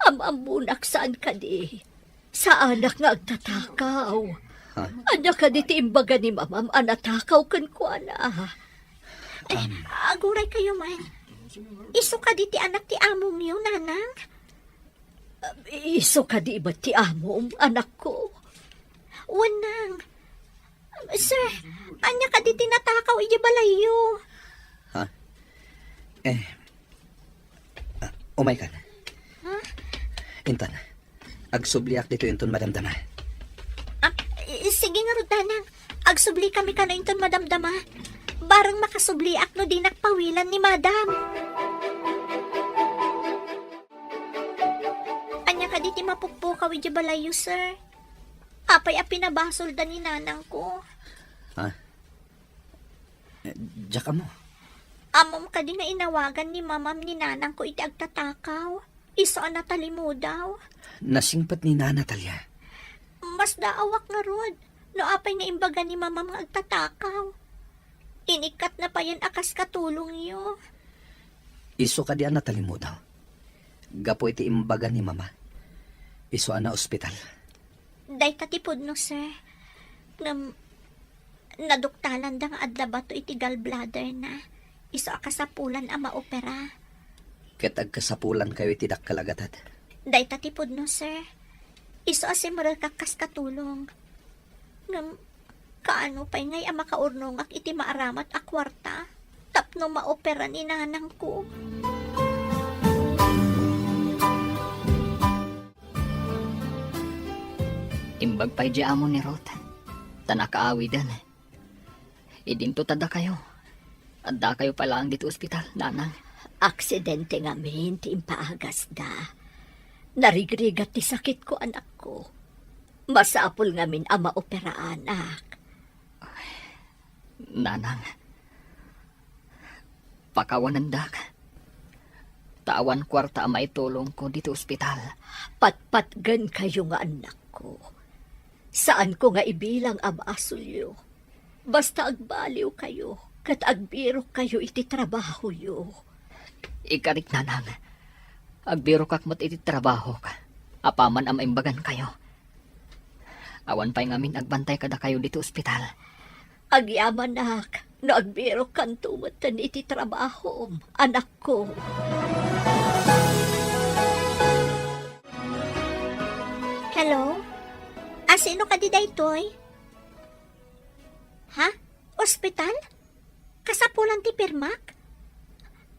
Am-ammonak saan kadi? Saanak nga agtatakaw. Ha? Ania kadi ti imbaga ni mamam a natakaw kenkuana? Eh, Um, aguray kayo man. Isu kadi ti anak ti amongyo, nanang? Isu kadi met ti amom, anakko? Wen, nang. Sir, ania kadi ti natakaw idiay balayyo? Ha? Eh, ah, umaykan. Ha? Intan, agsubliak ditoy inton madamdama. Ah, i-, sige ngarud, nanang. Agsubli kami kano inton madamdama. Bareng makasubliak no dinak pawilan ni madam. Ania kadi ti mapukpukaw idiay balayyo, sir? Apay a pinabasolda ni nanangko? Ha? Eh, diak ammo. Ammom kadi nga inawagan ni mamam ni nanangko iti agtatakaw? Isu a natalimudaw? Nasingpet ni Nana Talia. Masdaawak ngarud no apay nga imbaga ni mamam nga agtatakaw. Inikkatna payen a kas katulongyo. Isu kadi a natalimudaw. Gapu iti imbaga ni mama, isu a naospital. Dayta ti pudno, sir. Ngem naduktalanda nga adda bato iti gallbladderna. Isu a kasapulan a maopera. Ket agkasapulankayo iti dakkel a gatad. Dayta ti pudno, sir. Isu a simrekak kas katulong. Ngem, kaano pay ngay a makaurnongak iti maaramat a kuarta tapno maopera ni nanangko? Imbag pay di amo ni Ruth, ta nakaawiden. Idinto ta dakayo. Addakayo pay laeng ditoy ospital, nanang. Aksidente ngamin ti impaagasda. Narigrigat ti sakitko, anakko. Masapul ngamin a maoperaanak. Nanang, pakawanendak. Ta awan kuarta a maitulongko ditoy ospital. Patpatgenkayo nga annakko. Saanko nga ibilang a basolyo. Basta agbaliwkayo, ket agbirokkayo iti trabahoyo. Ikarik, nanang. Agbirokak met iti trabahok, apaman a maimbagankayo. Awan pay ngamin agbantay kadakayo ditoy ospital. Agyamanak no agbirokkanto metten iti trabahom, anakko. Hello? A, sino kadi daytoy? Ha? Ospital? Kasapulan ti pirmak?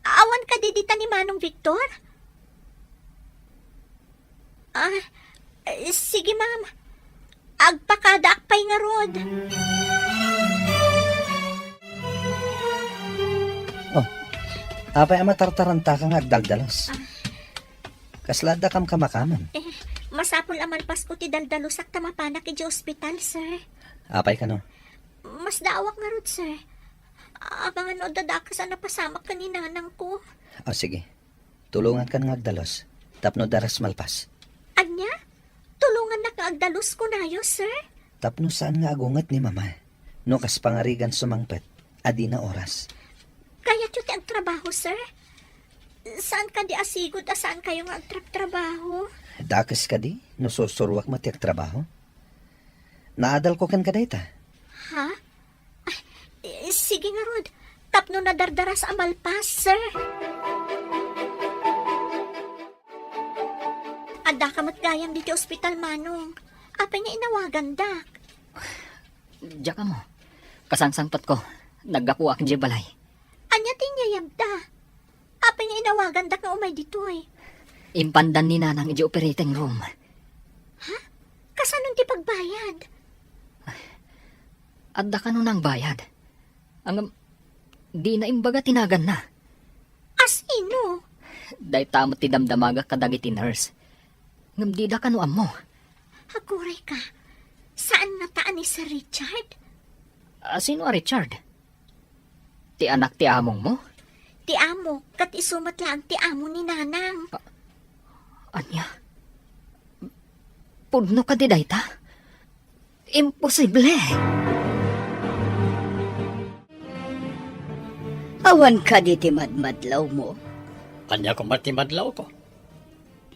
Awan kadi dita ni Manong Victor? Ah, eh, sige, ma'am. Agpakadaak pay ngarud. Oh, apay a matartarantaka nga agdaldalos? Ah. Kasla adda kamkamakaman? Eh, masapul a malpasko ti daldalosak ta mapanak idiay ospital, sir. Apay kano? Masdaawak ngarud, sir. Amangan no adda dakes a napasamak ken ni nanangko. Ah, sige. Tulongankan nga agdalus tapno daras malpas. Ania? Tulongannak nga agdalus kunayo, sir? Tapno saan nga agunget ni Mama no kas pangarigan sumangpet a dina oras. Kayatyo ti agtrabaho, sir? Saan kadi a sigud a saankayo nga agtrabtrabaho? Dakes kadi no sursuruak met ti agtrabaho? Naadalko kenka dayta. Ha? Ay, eh, sige ngarud. Tapno nadardaras a malpas, sir. Addaka met gayam ditoy ospital, Manong. Apay nga inawagandak? Diak ammo. Kasangsangpetko. Naggapuak idiay balay. Ania ti inyayabda? Apay nga inawagandak nga umay ditoy? Impandan ni Nanang idiay operating room. Ha? Kasano ti pagbayad? Adda kano nangbayad? Ngem, dina imbaga ti naganna. A sino? Dayta met ti damdamagak kadagiti nurse. Ngem dida kano ammo. Aguray ka. Saan ngata a ni Sir Richard? A sino a Richard? Ti anak ti amongmo? Ti amo, ket isu met laeng ti amo ni Nanang. Ah, Ania? Pudno kadi dayta? Imposible! Awan kadi ti madmadlawmo? Ania koma ti madlawko?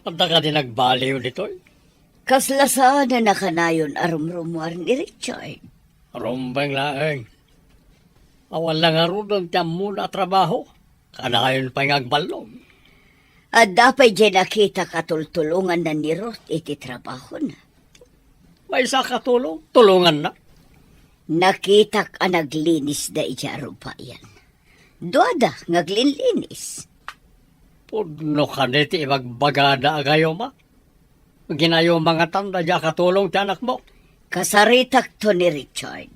Adda kadi nagbaliw ditoy? Kasla saan a kanayon a rumrumuar ni Richard? Rumbeng laeng. Awan la ngaruden ti ammona a trabaho. Kanayon pay nga agballog. Adda pay diay nakitak a tultulonganna ni Ruth iti trabahona? Maysa a katulong, tulonganna. Nakitak a naglinisda idiay arupayan. Duada nga aglinlinis. Pudno kadi ti ibagbagada a gayuma? Ginayuma ngatanda diay a katulong ti anakmo? Kasaritakto ni Richard.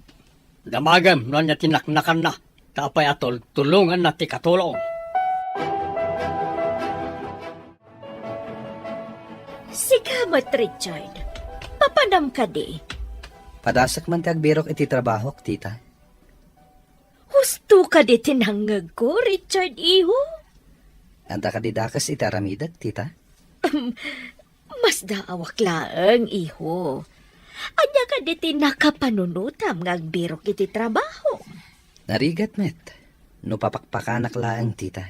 Damagem no ania ti naknakanna, ta apay a tultulonganna ti katulong. Sika met, Richard. Papanam kadi? Padasek man ti agbirok iti trabahok, tita. Husto kadi ti nangngegko, Richard, iho? Adda kadi dakes iti aramidek, tita? Masdaawak laeng, iho. Ania kadi ti nakapanunotam nga agbirok iti trabaho? Narigat met, no papakpakanak laeng, tita.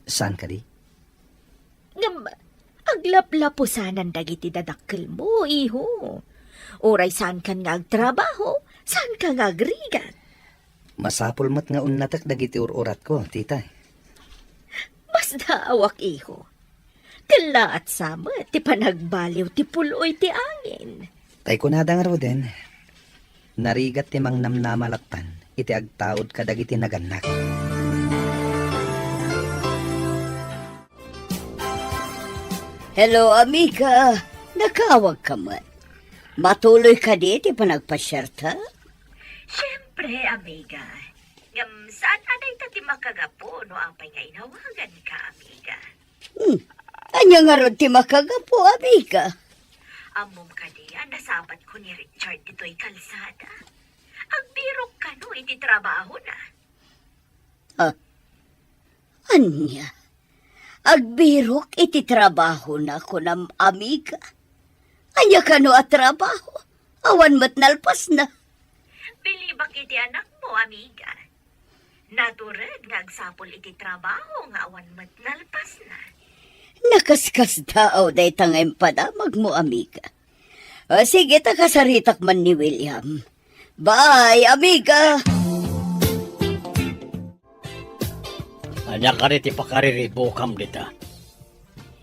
Saan kadi? Ngem, aglaplapusanan dagiti dadakkelmo, iho. Uray saankan nga agtrabaho, saanka nga agrigat. Masapul met nga unnatek dagiti ur-uratko, tita. Masdaawak, iho. Kellaat sa met ti panagbaliw ti pul-oy ti angin. Tay kunada ngaruden, narigat ti mangnamnama lattan iti agtaud kadagiti nagannak. Hello, amiga. Nakaawagka met. Matuloy kadi ti panagpasiarta? Siempre, amiga. Ngem saan a dayta ti makagapu no apay nga inawaganka, amiga? Hmm. Ania ngarud ti makagapu, amiga? Ammom kadi a nasabatko ni Richard ditoy kalsada? Agbirok kano iti trabahona. Ah, ania? Agbirok iti trabahona, kunam, amiga? Ania kano a trabaho? Awan met nalpasna. Bilibak iti anakmo, amiga. Natured nga agsapul iti trabaho nga awan met nalpasna. Nakaskasdaaw dayta nga impadamagmo, amiga. Ah, sige, ta kasaritak man ni William. Bye, amiga! Ania kadi ti pakariribukam dita?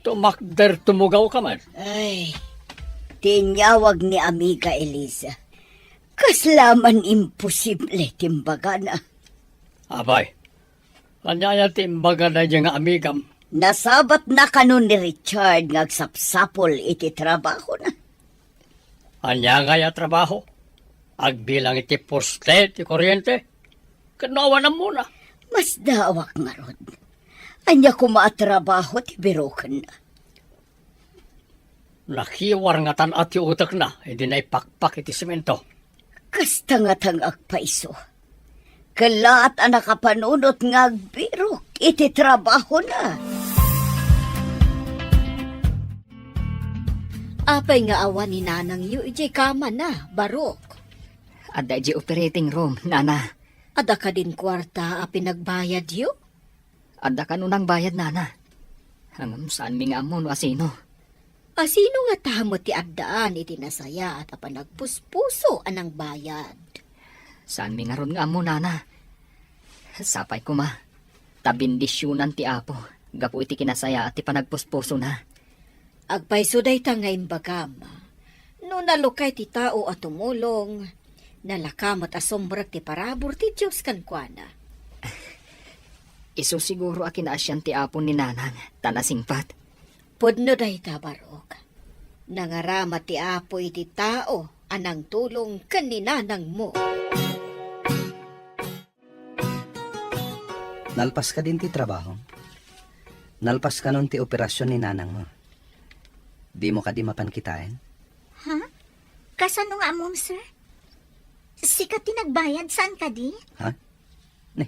Tumakder tumugawka man. Ay, ti inyawag ni Amiga Eliza. Kasla man imposible ti imbagana. Apay, ania aya ti imbaga daydiay nga amigam? Nasabatna kano ni Richard nga agsapsapul iti trabahona. Ania ngay a trabaho? Agbilang iti poste ti kuryente? Ken no awan ammona? Masdaawak ngarud. Ania koma a trabaho ti birokenna? Nakiwar ngatan a ti utekna idi naipakpak iti semento. Kasta ngatan nga agpayso. Kellaat a nakapanunot nga agbirok iti trabahona. Apay nga awan ni nanangyo idiay kamana, Barok? Adda idiay operating room, nana. Adda kadin kuarta a pinagbayadyo? Adda kano nangbayad, nana. Ngem saanmi nga ammo no asino. Asino ngata met ti addaan iti nasayaat a panagpuspuso a nangbayad? Saanmi ngarud nga ammo, nana. Sapay koma, ta bendisionan ti Apo gapu iti kinasayaat ti panagpuspusona. Agpayso dayta nga imbagam. No nalukay ti tao a tumulong, nalaka met a sumrek ti parabur ti Dios kenkuana. Isu siguro a kinaasian ti Apo ni Nanang, ta nasingpat. Pudno dayta, Barok. Nangarama ti Apo iti tao a nangtulong ken ni nanangmo. Nalpas kadin ti trabahom? Nalpas kanon ti operasion ni nanangmo? Dimo kadi mapan kitaen? Ha? Kasano nga ammom, sir? Sika ti nagbayad, saan kadi? Ha? Ni,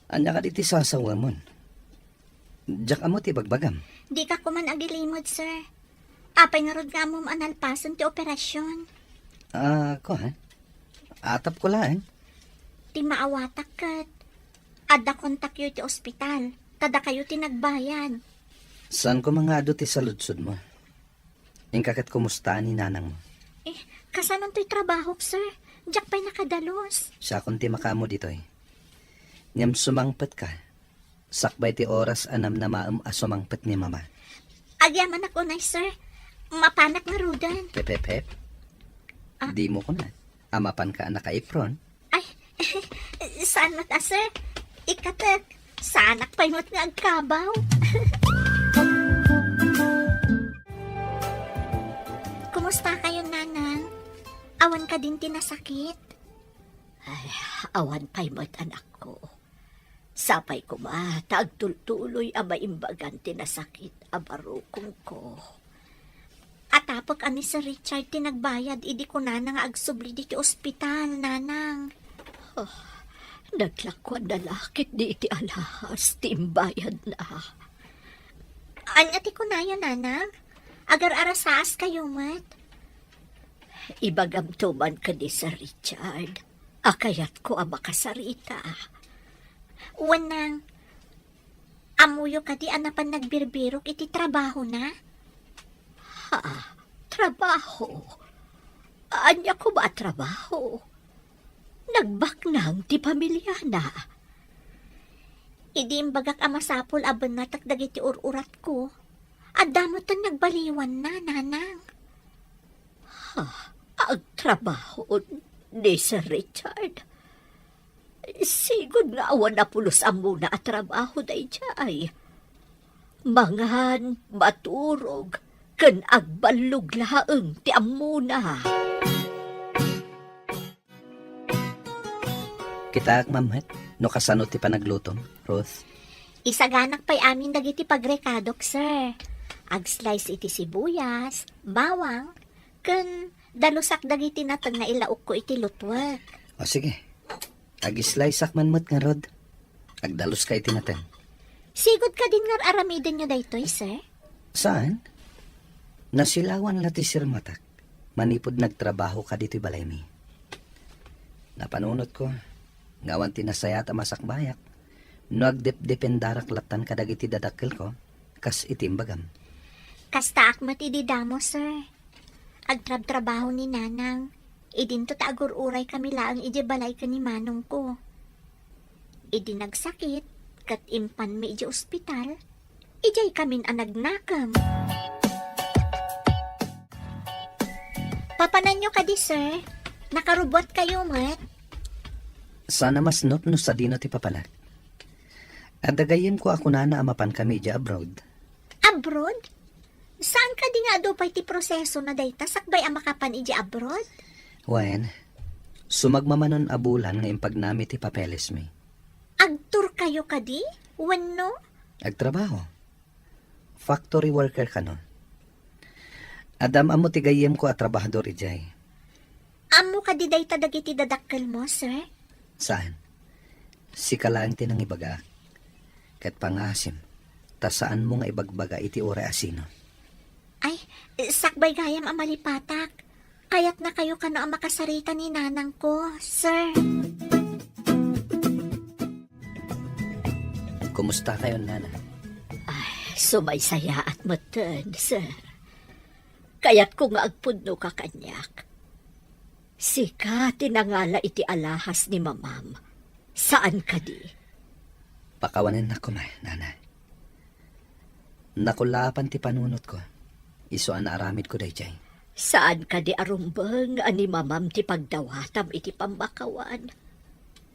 ania kadi ti sasawamon? Diak ammo ti bagbagam. Dika koman agilimod, sir. Apay ngarud nga ammom a nalpasen ti operasyon? Ah, kuan. Atapko laeng. Ti maawatak ket adda kontakyo iti ospital, ta dakayo ti nagbayad. Saan koma nga adu ti saludsodmo? Inka ket kumusta ni nanangmo? Eh, kasano toy trabahok, sir? Diak pay nakadalus. Siakon ti makaammo ditoy. Ngem sumangpetka. Sakbay ti oras a namnamaem a sumangpet ni Mama. Agyamanak unay, sir. Mapanak ngaruden. Pep, pep, pep. Ah. Dimo kuna a mapanka a naka-apron? Ay, saan met a, sir? Ikatek, saanak pay met nga agkabaw. Kumusta kayo, Nanang? Awan kadin ti nasakit? Ay, awan pay met, anakko. Sapay koma ta agtultuloy a maimbagan ti nasakit a barukongko. Atapek a ni Sir Richard ti nagbayad idi kunana nga agsubli ditoy ospital, Nanang. Oh, naglakuan na la ket di iti alahas ti imbayadna. Ania ti kunayo, Nanang? Agar-arasaas kayo met? Ibagamto man ken ni Sir Richard a kayatko a makasarita. Wen, Nang, ammoyo kadi a napan nagbirbirok iti trabahona? Ha? Trabaho? Ania koma a trabaho? Nagbaknang ti pamiliana. Idi imbagak a masapul a bennatek dagiti ur-uratko, adda metten nagbaliwanna, Nanang. Ha? Agtrabahon ni Sir Richard? Sigud nga awan a pulos ammona a trabaho daydiay. Mangan, maturog, ken agballog laeng ti ammona. Kitaak man met no kasano ti panaglutom, Ruth. Isaganak pay amin dagiti pagrekadok, sir. Agslice iti sibuyas, bawang, ken dalusak dagiti nateng nga ilaokko iti lutwek. O sige. Agisliceak man met ngarud. Agdaluska iti nateng. Sigud kadin nga ar-aramidenyo daytoy, sir? Saan? Nasilawan la ti sirmatak manipud nagtrabaho ka ditoy balaymi. Napanunotko nga awan ti nasayaat a masakbayak no agdepdependarak lattan kadagiti dadakkelko, kas iti imbagam. Kastaak met idi damo, sir. Agtrabtrabaho ni Nanang. Idinto ta agur-uray kami laeng idiay balay ken ni manongko. Idi nagsakit, ket impanmi idiay ospital, idiay kamin a nagnakem. Papananyo kadi, sir? Nakarubuat kayo met? Sana masnop no sadino ti papanak. Adda gayyemko a kunana a mapan kami idiay abroad. Abroad? Saan kadi nga adu pay ti proseso na dayta sakbay a makapan idiay abroad? Wen, sumagmamano a bulan nga impagnami ti papelesmi. Agtour kayo kadi? Wenno? Agtrabaho. Factory worker kano. Adda am-ammo ti gayyemko a trabahador idiay. Ammo kadi dayta dagiti dadakkelmo, sir? Saan? Sika laeng ti nangibagaak. Ket pangngaasim, ta saanmo nga ibagbaga iti uray a sino. Ay, sakbay gayam a malipatak. Kayatnakayo kano a makasarita ni nanangko, sir. Kumusta kayo, Nana? Ay, sumaysayaat metten, sir. Kayatko nga agpudno ka kaniak. Sika ti nangala iti alahas ni mamam. Saan kadi? Pakawanennak koma, Nana. Nakulaapan ti panunotko. Isu a naaramidko daydiay. Saan kadi a rumbeng a ni mamam ti pagdawatam iti pammakawan?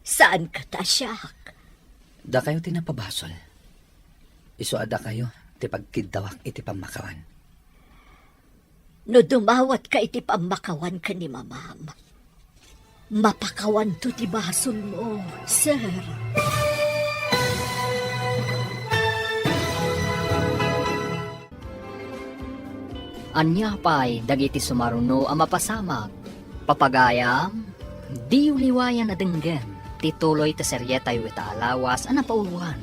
Saan kadi a siak? Dakayo ti napabasol. Isu a dakayo ti pagkiddawak iti pammakawan. No dumawatka iti pammakawan ken ni mamam, mapakawanto ti basolmo, sir. Ania pay dagiti sumaruno a mapasamak? Papagayam, diyo liwayan a denggem ti tuloy ti serietayo ita a lawas a napauluan,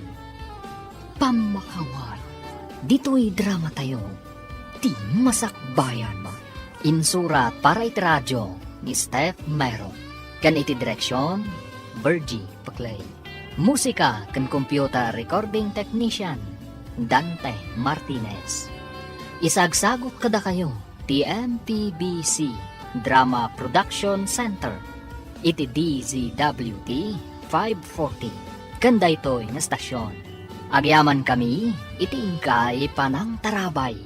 Pammakawan. Ditoy dramatayo, ti Masakbayan. Insurat para iti radio ni Steph Mero, ken iti direksion, Virgie Paclay. Musika ken computer recording technician, Dante Martinez. Isagsagut kadakayo ti M P B C Drama Production Center iti D Z W T five forty. Ken daytoy nga stasyon, agyamankami iti inkay panangtarabay.